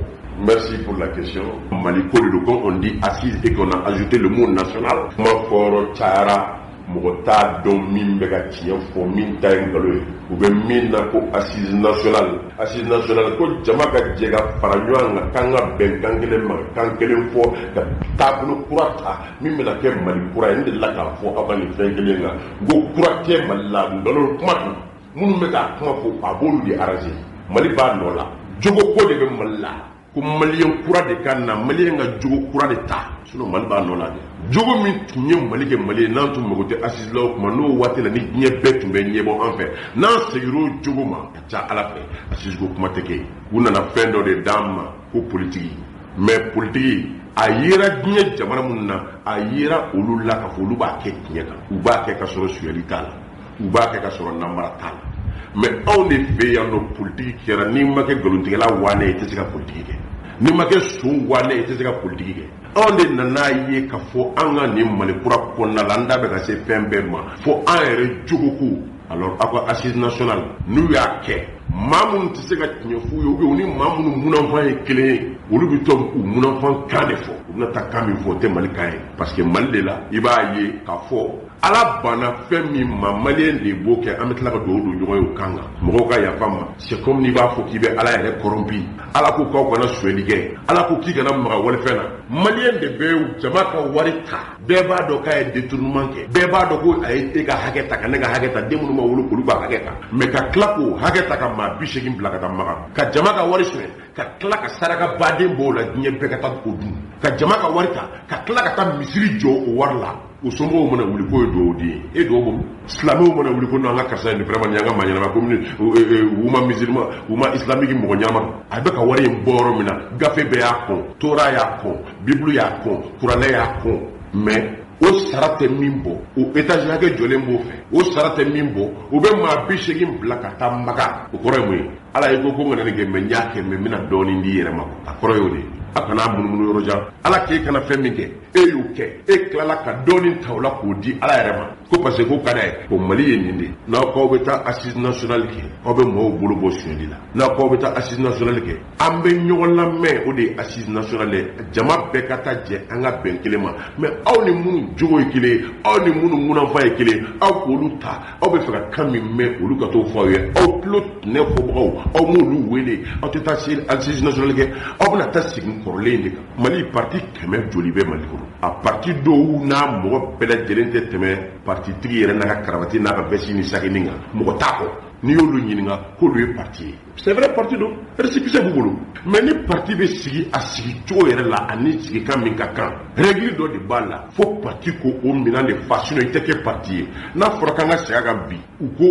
Merci pour la question. Mali ko de don. Quand on dit assise et qu'on a ajouté le mot national, kuma fɔyɔrɔ cayara, mɔgɔ t'a dɔn min bɛ ka tiɲɛ fɔ, min ta ye nkalon ye. U bɛ min na ko assise nationale, assise nationale, ko jama ka jɛ ka fara ɲɔgɔn kan, k'an ka bɛn kan kelen ma, kan kelen fɔ, ka taabolo kura ta min bɛna kɛ Mali kura ye. N delila k'a fɔ aw ka nin fɛn kelen kan, n ko kura tɛ Mali la, nkalon kuma don. Minnu bɛ k'a kuma fɔ, a b'olu de arranger. Mali b'a nɔ la, jogo ko de bɛ Mali la, ko maliyɛn kura de ka na, maliyɛn ka jogo kura de ta, sinon Mali b'a nɔ la dɛ. Jogo min tun ye Mali kɛ Mali ye, n'an tun mago tɛ assise la o kuma, n'o waati la ni diɲɛ bɛɛ tun bɛ ɲɛbɔ an fɛ, n'an seginna o jogo ma, ka ca Ala fɛ, assise ko kuma tɛ kɛ. U nana fɛn dɔ de d'an ma ko politiki. Mais politiki, a yera diɲɛ jamana minnu na, a yera olu la k'a fɔ olu b'a kɛ tiɲɛ kan, u b'a kɛ ka sɔrɔ suyali t'a la, u b'a kɛ ka sɔrɔ namara t'a la. Mais anw de fɛ yan nɔ, politiki kɛra, n'i ma kɛ nkalontigɛla wanɛ, i tɛ se ka politiki kɛ, n'i ma kɛ son wanɛ, i tɛ se ka politiki kɛ. Anw de nana ye k'a fɔ an ka nin Mali kura kɔnɔna la, an da bɛ ka se fɛn bɛɛ ma fo an yɛrɛ jogo ko. Alors aw ka assise nationale, n'u y'a kɛ, maa minnu tɛ se ka tiɲɛ f'u ye, ou bien u ni maa minnu munafan ye kelen ye, olu bɛ to u munafan kan de fɔ. U bɛna taa kan min fɔ, o tɛ Mali kan ye, parce que Mali de la, i b'a ye k'a fɔ Ala banna fɛn min ma, maliyɛn de b'o kɛ. An bɛ tila ka dugawu don ɲɔgɔn ye o kan kan. Mɔgɔw ka yafa ma, c'est comme n'i b'a fɔ k'i bɛ Ala yɛrɛ corrompu. Ala ko k'aw kana sonyɛli kɛ, Ala ko k'i kana maga walifɛn na, maliyɛn de bɛ jama ka wari ta. Bɛɛ b'a dɔn k'a ye détournement kɛ, bɛɛ b'a dɔn ko a ye e ka hakɛ ta, ka ne ka hakɛ ta, den minnu ma wolo k'olu ka hakɛ ta, mais ka tila k'o hakɛ ta ka maa 80 bila ka taa maga, ka jama ka wari suɲɛ, ka tila ka saraka baden bɔ o la, diɲɛ bɛɛ ka taa o dun, ka jama ka wari ta, ka tila ka taa misiri jɔ o wari la. O somɔgɔw mana wuli k'o ye duwawu den ye, e duwawu bɔ. Silamɛw mana wuli ko non, an ka karisa ye nin, vraiment nin y'an ka maa ɲɛnama, komi u ma musulman, u ma islamique mɔgɔ ɲɛnama. A bɛ ka wari in bɔ yɔrɔ min na, gafe bɛɛ y'a kɔn, tora y'a kɔn, bibulu y'a kɔn, kuranɛ y'a kɔn, mais o sara tɛ min bɔ, o étage hakɛ jɔlen b'o fɛ, o sara tɛ min bɔ, u bɛ maa 80 bila ka taa Maga. O kɔrɔ ye mun ye? Ala ye ko n kana nin kɛ, mais n y'a kɛ, mais n bɛna dɔɔnin di i yɛrɛ ma. A kɔrɔ y'o de ye. A kana munumunu yɔrɔ jan. Ala k'e kana fɛn min kɛ, e y'o kɛ, e tilala ka dɔɔnin ta o la k'o di Ala yɛrɛ ma, ko parce que ko ka d'a ye. Ko Mali ye nin de ye. N'aw k'aw bɛ taa assise nationale kɛ, aw bɛ mɔgɔw bolo bɔ sonyali la. N'aw k'aw bɛ taa assise nationale kɛ, an bɛ ɲɔgɔn lamɛn, o de ye assise nationale ye. Jama bɛɛ ka taa jɛ an ka bɛn kelen ma. Mais aw ni minnu jogo ye kelen ye, aw ni minnu ŋunanfa ye kelen ye, aw k'olu ta. Aw bɛ fɛ ka kan min mɛn, olu ka t'o fɔ aw ye. Aw tulo tɛnɛ fɔbagaw, aw m'olu wele. Aw tɛ taa assise nationale kɛ, aw bɛna taa segin kɔrɔlen in de kan. Mali parti 100 joli bɛ Mali kɔnɔ? A parti dɔw n'a mɔgɔ bɛɛ lajɛlen tɛ tɛmɛ parti tigi yɛrɛ n'a ka karavati n'a ka veste ni sakinin kan, mɔgɔ t'a kɔ. N'i y'olu ɲininka k'olu ye parti ye, c'est vrai, parti don, récépissé b'u bolo. Mais ni parti bɛ sigi a sigi cogo yɛrɛ la, ani sigikan min ka kan, règle dɔ de b'a la, fo parti ko o minɛn de fa, sinon i tɛ kɛ parti ye. N'a fɔra k'an ka segin a kan bi, u ko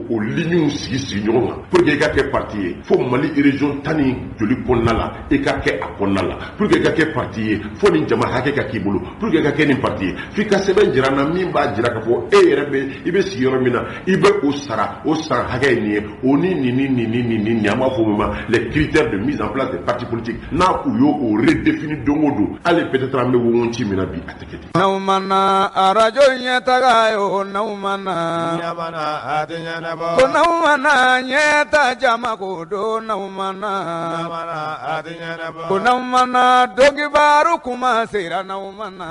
o lignes sigi sigi ɲɔgɔn kan pour que i ka kɛ parti ye, fo Mali région 10 ni joli kɔnɔna la, i ka kɛ a kɔnɔna la. Pour que i ka kɛ parti ye, fo nin jama hakɛ ka k'i bolo. Pour que i ka kɛ nin parti ye, f'i ka sɛbɛn jira n na min b'a jira k'a fɔ e yɛrɛ bɛ i bɛ sigi yɔrɔ min na, i bɛ o sara, o san hakɛ ye nin ye, o ni nin ni nin ni nin ni nin. An b'a fɔ o ma les critères de mise en place des partis politiques. N'a u y'o o redéfini don o don, hali peut-être an bɛ wo ci min na bi, a tɛ kɛ ten. N'aw ma na arajo ɲɛtaga ye o, n'aw ma na ko n'aw ma na ɲɛta jama ko don, n'aw ma na ko n'aw ma na donkibaru kuma sera, n'aw ma na.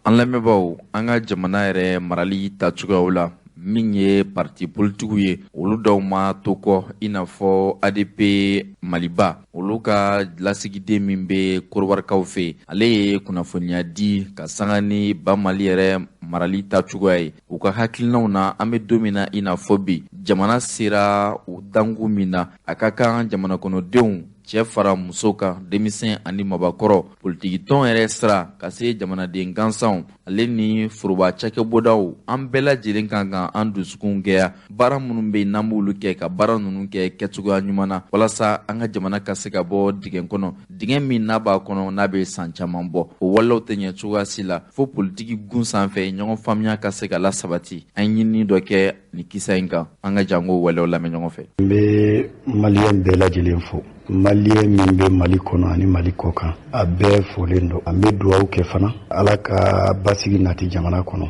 An lamɛnbaaw, an ka jamana yɛrɛ marali tacogoyaw la, min ye parti politigiw ye, olu dɔw ma to kɔ, i n'a fɔ ADP Maliba, olu ka lasigiden min bɛ Korowarikaw fɛ, ale ye kunnafoniya di ka sanga ni ba Mali yɛrɛ marali tacogoya ye. U ka hakilinaw na, an bɛ don min na i n'a fɔ bi, jamana sera o dangu min na, a ka kan jamana kɔnɔdenw, cɛ fara muso kan, denmisɛn ani mabakɔrɔ, politikitɔn yɛrɛ sira ka se jamanaden gansanw ale ni foroba cakɛbɔdaw, an bɛɛ lajɛlen kan ka an dusukun gɛya baara minnu bɛ yen n'an b'olu kɛ, ka baara ninnu kɛ kɛcogoya ɲuman na, walasa an ka jamana ka se ka bɔ dingɛ kɔnɔ, dingɛ min n'a b'a kɔnɔ n'a bɛ san caman bɔ. O walew tɛ ɲɛ cogoya si la fo politiki gun sanfɛ ɲɔgɔn faamuya ka se ka lasabati. An ye ɲinini dɔ kɛ nin kisa in kan, an ka jango walew lamɛn ɲɔgɔn fɛ. N bɛ maliyɛn bɛɛ lajɛlen fo, maliyɛn min bɛ Mali kɔnɔ ani Mali kɔ kan, a bɛɛ folen don. An bɛ dugawu kɛ fana, Ala ka basigi nati jamana kɔnɔ,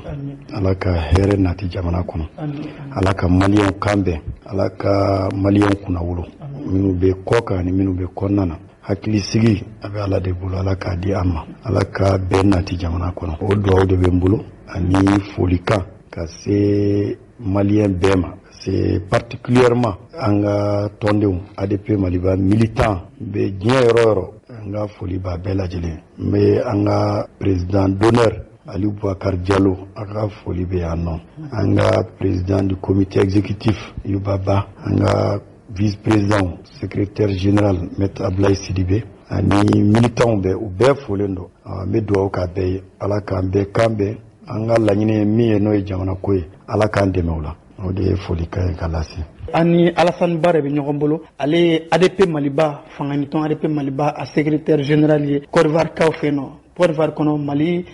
Ala ka hɛrɛ nati jamana kɔnɔ, Ala ka maliyɛnw kan bɛn, Ala ka maliyɛnw kunnawolo, minnu bɛ kɔ kan ani minnu bɛ kɔnɔna na. Hakilisigi a bɛ Ala de bolo, Ala k'a di an ma, Ala ka bɛn nati jamana kɔnɔ. O dugawu de bɛ n bolo ani folikan ka se maliyɛn bɛɛ ma, c'est particulièrement an ka tɔndenw, ADP Maliba militant bɛ diɲɛ yɔrɔ yɔrɔ, an ka foli b'a bɛɛ lajɛlen. N bɛ an ka président d'honneur Aliou Boubacar Diallo, a ka foli bɛ yan nɔ, an ka président du comité exécutif Yuba Ba, an ka vice-président, secrétaire général Maître Ablaye Sidibé, ani militants bɛɛ, u bɛɛ folen don. N bɛ dugawu k'a bɛɛ ye, Ala k'an bɛɛ kan bɛn. An ka laɲini ye min ye, n'o ye jamana ko ye, Ala k'an dɛmɛ o la. O de ye folikan ye ka lase. An ni Alassane Ba de bɛ ɲɔgɔn bolo, ale ye ADP Maliba fanganitɔn, ADP Maliba a secrétaire général ye Côte d'Ivoire kaw fɛ yen nɔ. Côte d'Ivoire kɔnɔ, Mali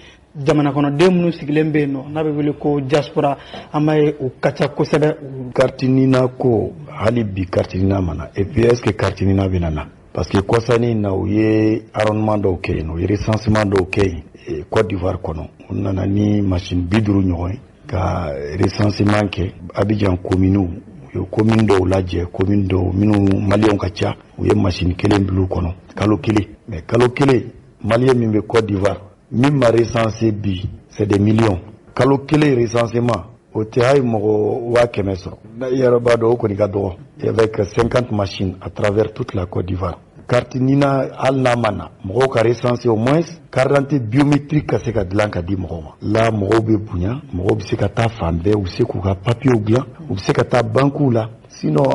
jamana kɔnɔden minnu sigilen bɛ yen nɔ n'a bɛ wele ko diaspora, an b'a ye u ka ca kosɛbɛ. Carte NINA ko, hali bi carte NINA ma na. Et puis est ce que carte NINA bɛna na? Parce que kɔsani na, u ye arrondissement dɔw kɛ yen, u ye recensement dɔw kɛ yen Côte d'Ivoire kɔnɔ. U nana ni machine 50 ɲɔgɔn ye ka recensement kɛ Abidjan commune. U ye commune dɔw lajɛ, commune dɔw minnu maliyɛnw ka ca, u ye machine kelen bila u kɔnɔ kalo kelen. Mais kalo kelen, maliyɛn min bɛ Côte d'Ivoire min ma recensé bi, c'est des millions. Kalo kelen recensement, o tɛ hali mɔgɔ 100 000 sɔrɔ. I yɛrɛ b'a dɔn o kɔni ka dɔgɔ, avec 50 machines à travers toute la Côte d'Ivoire. Carte NINA, hali n'a ma na, mɔgɔw ka recenser, au moins carte d'identité biométrique ka se ka dilan ka di mɔgɔw ma la, mɔgɔw bɛ bonya, mɔgɔw bɛ se ka taa fan bɛɛ, u bɛ se k'u ka papiyew dilan, u bɛ se ka taa banques la. Sinon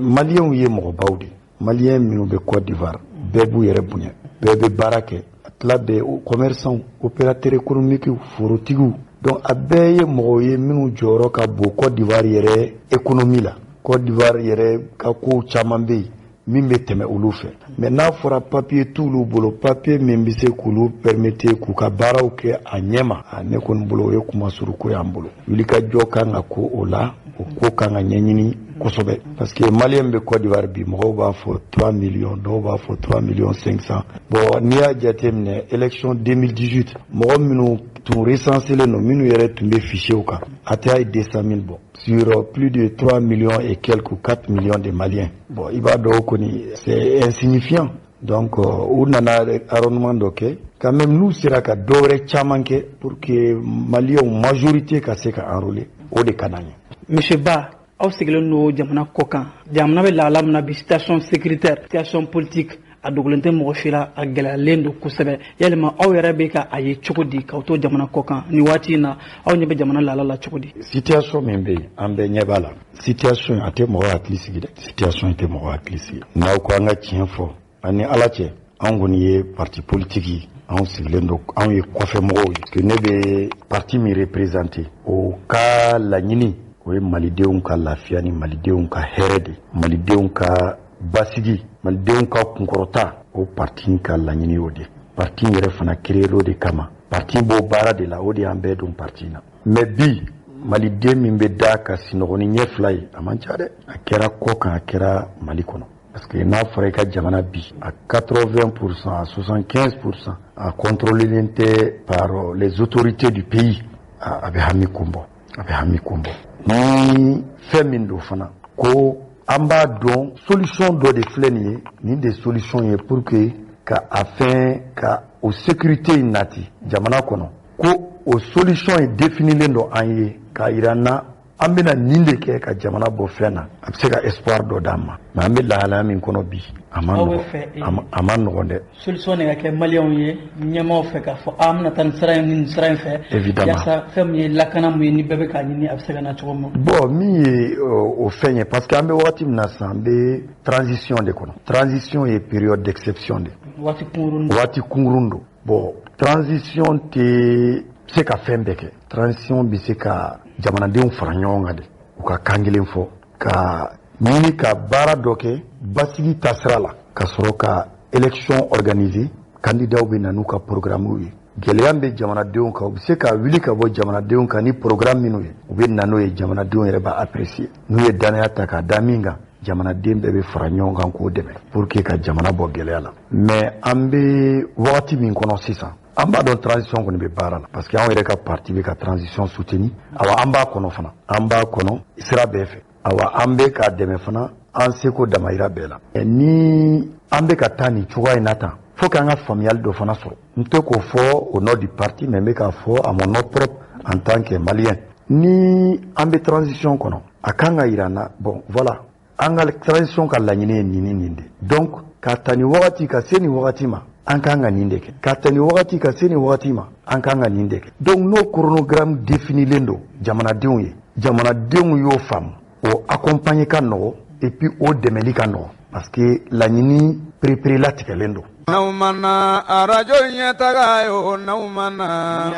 maliyɛnw ye mɔgɔbaw de, maliyɛn minnu bɛ Côte d'Ivoire, bɛɛ b'u yɛrɛ bonya, bɛɛ bɛ baara kɛ, a tila bɛɛ, commerçants, opérateurs économiques, forotigiw. Donc a bɛɛ ye mɔgɔw ye minnu jɔyɔrɔ ka bon Côte d'Ivoire yɛrɛ économie la. Côte d'Ivoire yɛrɛ ka kow caman bɛ yen min bɛ tɛmɛ olu fɛ. Mais n'a fɔra papier t'olu bolo, papier min bɛ se k'olu permettre k'u ka baaraw kɛ a ɲɛ ma, ne kɔni bolo, o ye kuma suruko y'an bolo. Wulikajɔ kan ka ko o la. O ko kan ka ɲɛɲini kosɛbɛ, parce que Malien bɛ Côte d'Ivoire bi, mɔgɔw b'a fɔ 3 millions, dɔw b'a fɔ 3 millions 500. Bon, n'i y'a jateminɛ, élection 2018, mɔgɔ minnu tun recensé len don, minnu yɛrɛ tun bɛ fichier kan, a tɛ hali 200 000 bɔ sur plus de 3 millions et quelques, 4 millions de Maliens. Bon, i b'a dɔn o kɔni, c'est insignifiant. Donc u nana arrondement dɔ kɛ quand même, n'u sera ka dɔ wɛrɛ caman kɛ pour que Maliens majorité ka se ka enrôler, o de ka d'an ye. Monsieur Ba, aw sigilen don jamana kɔ kan, jamana bɛ lahala min na bi, situation sécuritaire, situation politique, a dogolen tɛ mɔgɔ si la, a gɛlɛyalen don kosɛbɛ. Yalima aw yɛrɛ bɛ ka a ye cogo di k'aw to jamana kɔ kan nin waati in na? Aw ɲɛ bɛ jamana lahala la cogo di? Situation min bɛ yen, an bɛɛ ɲɛ b'a la. Situation a tɛ mɔgɔ hakili sigi dɛ, situation tɛ mɔgɔ hakili sigi. N'aw ko an ka tiɲɛ fɔ, ani Ala cɛ, anw kɔni ye parti politique ye, anw sigilen don, anw ye kɔfɛmɔgɔw ye, que ne bɛ parti min représenter, o ka laɲini, o ye Malidenw ka lafiya ni Malidenw ka hɛrɛ de, Malidenw ka basigi, Malidenw ka kunkɔrɔta. O parti ka laɲini y'o de. Parti yɛrɛ fana créé o de kama, parti b'o baara de la, o de y'an bɛɛ don parti na. Mais bi, Maliden min bɛ da ka sinɔgɔ ni ɲɛ fila ye, a man ca dɛ. A kɛra kɔ kan, a kɛra Mali kɔnɔ, parce que n'a fɔra i ka jamana bi à 80%, à 75%, a contrôlé tɛ par les autorités du pays, a bɛ hami kun bɔ, a bɛ hami kun bɔ. Ni fɛn min don fana, ko an b'a dɔn, solution dɔ de filɛ nin ye, nin de solution ye pour que ka a fɛn ka o sécurité in nati jamana kɔnɔ, ko o solution ye définilen don an ye k'a yira n na, an bɛna nin de kɛ ka jamana bɔ fɛn na, a bɛ se ka espoir dɔ d'an ma. Mais an bɛ lahalaya min kɔnɔ bi, a ma nɔgɔn, a ma nɔgɔn dɛ. Solution de ka kɛ Maliyɛnw ye ɲɛmaaw fɛ k'a fɔ an bɛna taa nin sira in ni nin sira in fɛ. Évidemment. Yaasa fɛn min ye lakana mun ye, ni bɛɛ bɛ k'a ɲini, a bɛ se ka na cogo min. Bon, min ye o fɛn ye, parce que an bɛ wagati min na sisan, an bɛ transition de kɔnɔ. Transition ye période d'exception de. Waati kunkurun. Waati kunkurun don. Bon, transition tɛ se ka fɛn bɛɛ kɛ. Transition bɛ se ka jamanadenw fara ɲɔgɔn kan de, u ka kan kelen fɔ, ka ɲini ka baara dɔ kɛ basigi taasira la, ka sɔrɔ ka élection organiser. Candidatw bɛ na n'u ka programme ye. Gɛlɛya bɛ jamanadenw kan, u bɛ se ka wuli ka bɔ jamanadenw kan ni programme minnu ye, u bɛ na n'o ye, jamanadenw yɛrɛ b'a apprécier. N'u ye danaya ta k'a da min kan, jamanaden bɛɛ bɛ fara ɲɔgɔn kan k'o dɛmɛ pour que ka jamana bɔ gɛlɛya la. Mais an bɛ wagati min kɔnɔ sisan, an b'a dɔn transition kɔni bɛ baara la, parce que anw yɛrɛ ka parti bɛ ka transition soutenir. Awa, an b'a kɔnɔ fana, an b'a kɔnɔ sira bɛɛ fɛ. Awa, an bɛ k'a dɛmɛ fana an seko damayira bɛɛ la. Ni an bɛ ka taa nin cogoya in na tan, fo k'an ka faamuyali dɔ fana sɔrɔ. N tɛ k'o fɔ au nom du parti, mais n bɛ k'a fɔ à mon nom propre en tant que Malien. Ni an bɛ transition kɔnɔ, a kan ka yira n na, bon voilà, an ka transition ka laɲini ye nin ni nin de. Donc ka ta nin wagati ka se nin wagati ma, an kan ka nin de kɛ. Ka ta nin wagati ka se nin wagati ma, an kan ka nin de kɛ. Donc n'o chronogramme définilen don jamanadenw ye, jamanadenw y'o faamu, o accompagner ka nɔgɔ, et puis o dɛmɛli ka nɔgɔ, parce que laɲini perepere latigɛlen don. N'aw ma na arajo ɲɛtaga ye o, n'aw ma na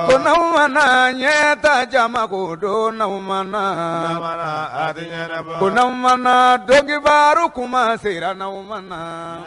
ko n'aw ma na ɲɛta jama ko don, n'aw ma na ko n'aw ma na donkibaru kuma sera, n'aw ma na.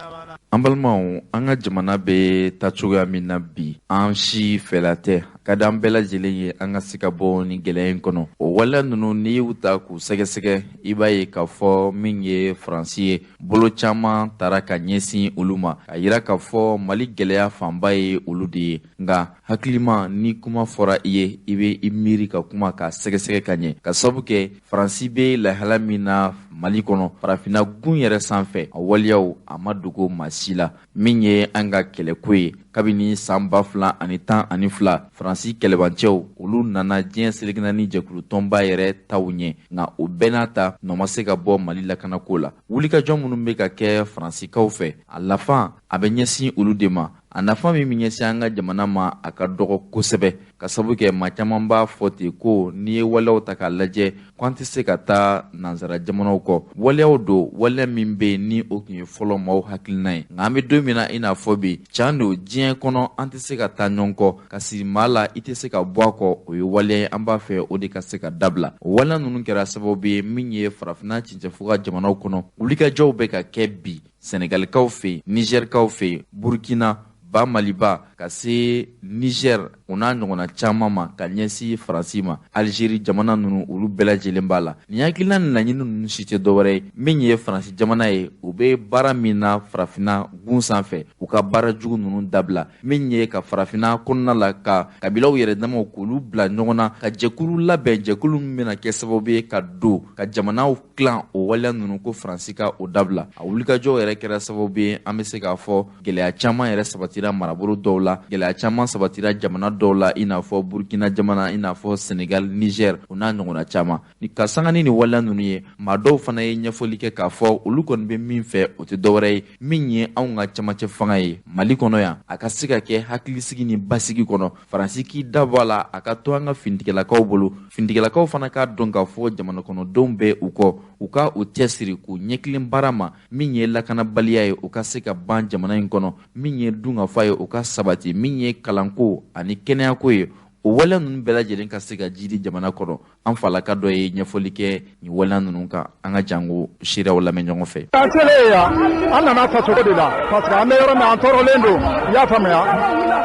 An balimaw, an ka jamana bɛ taa cogoya min na bi, an si fɛla tɛ ka di an bɛɛ lajɛlen ye an ka se ka bɔ ni gɛlɛya in kɔnɔ. O waleya ninnu, n'i y'u ta k'u sɛgɛsɛgɛ, i b'a ye k'a fɔ min ye Faransi ye, bolo caman tara ka ɲɛsin olu ma, ka yira k'a fɔ Mali gɛlɛya fanba ye olu de ye. Nka hakilima, ni kuma fɔra i ye, i bɛ i miiri ka kuma k'a sɛgɛsɛgɛ ka ɲɛ, ka sababu kɛ Faransi bɛ lahala min na Mali kɔnɔ, Farafinna gun yɛrɛ sanfɛ, a waleyaw a ma dogo maa si la. Min ye an ka kɛlɛko ye, kabini san 2012, Faransi kɛlɛbancɛw olu nana diɲɛ seleke naani jɛkulu tɔnba yɛrɛ taw ɲɛ, nka o bɛɛ n'a ta, nɔ ma se ka bɔ Mali lakanako la. Wulikajɔ minnu bɛ ka kɛ Faransikaw fɛ, a lafan a bɛ ɲɛsin olu de ma. A nafa min bɛ ɲɛsin an ka jamana ma, a ka dɔgɔ kosɛbɛ, ka sababu kɛ maa caman b'a fɔ ten ko n'i ye waleyaw ta k'a lajɛ, ko an tɛ se ka taa nansara jamanaw kɔ. Waleyaw don, waleya min bɛ yen ni o tun ye fɔlɔ maaw hakilina ye, nka an bɛ don min na i n'a fɔ bi, can don, diɲɛ kɔnɔ an tɛ se ka taa ɲɔgɔn kɔ, ka siri maa la i tɛ se ka bɔ a kɔ. O ye waleya ye, an b'a fɛ o de ka se ka dabila. O waleya ninnu kɛra sababu ye min ye Farafinna cɛncɛnfuga jamanaw kɔnɔ, wulikajɔw bɛ ka kɛ bi Sɛnɛgalikaw fɛ yen, Nizɛrikaw fɛ yen, Burukina. Ba Maliba ka se Niger, o n'a ɲɔgɔnna caman ma, ka ɲɛsin Faransi ma, Algérie jamana ninnu, olu bɛɛ lajɛlen b'a la. Nin hakilina ni laɲini ninnu si tɛ dɔwɛrɛ ye, min ye Faransi jamana ye, u bɛ baara min na farafinna gun sanfɛ, u ka baara jugu ninnu dabila, min ye ka farafinna kɔnɔna la ka kabilaw yɛrɛ damaw k'olu bila ɲɔgɔn na, ka jɛkulu labɛn, jɛkulu min bɛna kɛ sababu ye ka don ka jamanaw tilan, o waleya ninnu ko Faransi ka o dabila. A wulikajɔw yɛrɛ kɛra sababu ye, an bɛ se k'a fɔ gɛlɛya caman yɛrɛ sabatira marabolo dɔw la, gɛlɛya caman sabatira jamana dɔw la, i n'a fɔ Burkina jamana, i n'a fɔ Senegal, Niger, o n'a ɲɔgɔnna caman. Ni ka sanga ni nin waleya ninnu ye, maa dɔw fana ye ɲɛfɔli kɛ k'a fɔ olu kɔni bɛ min fɛ, o tɛ dɔwɛrɛ ye, min ye anw ka camancɛ fanga ye Mali kɔnɔ yan, a ka se ka kɛ hakilisigi ni basigi kɔnɔ. Faransi k'i dabɔ a la, a ka to an ka finitigilakaw bolo, finitigilakaw fana k'a dɔn k'a fɔ jamana kɔnɔdenw bɛ u kɔ, u ka u cɛsiri k'u ɲɛkilen baara ma, min ye lakanabaliya ye, o ka se ka ban jamana in kɔnɔ, min ye dunkafa ye, o ka sabati, min ye kalanko ani kɛnɛyako ye, o waleya ninnu bɛɛ lajɛlen ka se ka jidi jamana kɔnɔ. An falaka dɔ ye ɲɛfɔli kɛ nin waleya ninnu kan, an ka jango seerew lamɛn ɲɔgɔn fɛ. An selen yan, an nana faso de la, parce que an bɛ yɔrɔ min, an tɔɔrɔlen don, i y'a faamuya.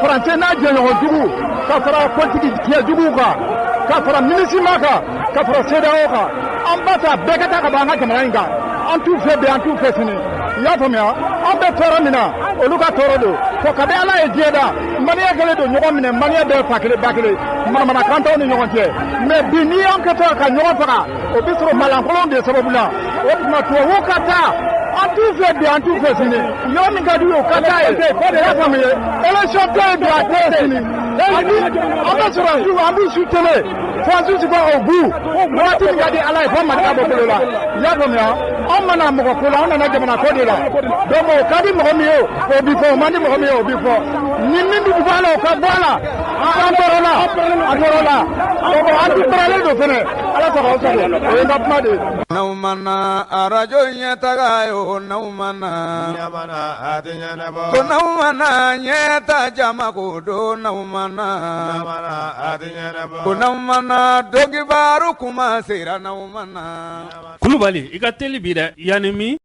Faransɛ n'a jɛɲɔgɔn jugu, ka fara politiki tiɲɛ juguw kan, ka fara MINUSMA kan, ka fara CEDEAO kan, an b'a fɛ a bɛɛ ka taa ka bɔ an ka jamana in kan. An t'u fɛ bi, an t'u fɛ sini, i y'a faamuya. An bɛ tɔɔrɔ min na, olu ka tɔɔrɔ don. Fɔ kabi Ala ye diɲɛ da, maliyɛn kɛlen don ɲɔgɔn minɛ, maliyɛn bɛɛ fa kelen ba kelen, manamanakan t'anw ni ɲɔgɔn cɛ. Mais bi, n'i y'an kɛtɔ ka ɲɔgɔn faga, o bɛ sɔrɔ malankolon de sababu la. O tuma tubabuw ka taa, an t'u fɛ bi, an t'u fɛ sini. Yɔrɔ min ka d'u ye, o ka taa yen, i y'a faamuya. Élection tɛ yen bi, a tɛ yen sini. An bɛ sɔrɔdasiw, an b'u soutenir fo jusqu'au bout. Waati min ka di Ala ye, fo Mali ka bɔ bolo la, i y'a faamuya. Anw ma na mɔgɔ ko la, anw nana jamana ko de la. Donc o ka di mɔgɔ min ye, o bi fɔ, o man di mɔgɔ min ye, o bi fɔ. Ni min bɛ bɔ a la, o ka bɔ a la. An tɔɔrɔ la, an tɔɔrɔ la, an ti baaralen don fɛnɛ. Ala sago aw sago, o ye n ka kuma de ye. N'aw ma na arajo ɲɛtaga ye o, n'aw ma na ko n'aw ma na ɲɛta jama ko don, n'aw ma na ko n'aw ma na donkibaru kuma sera, n'aw ma na. Kulubali, i ka teli bi dɛ, yanni min.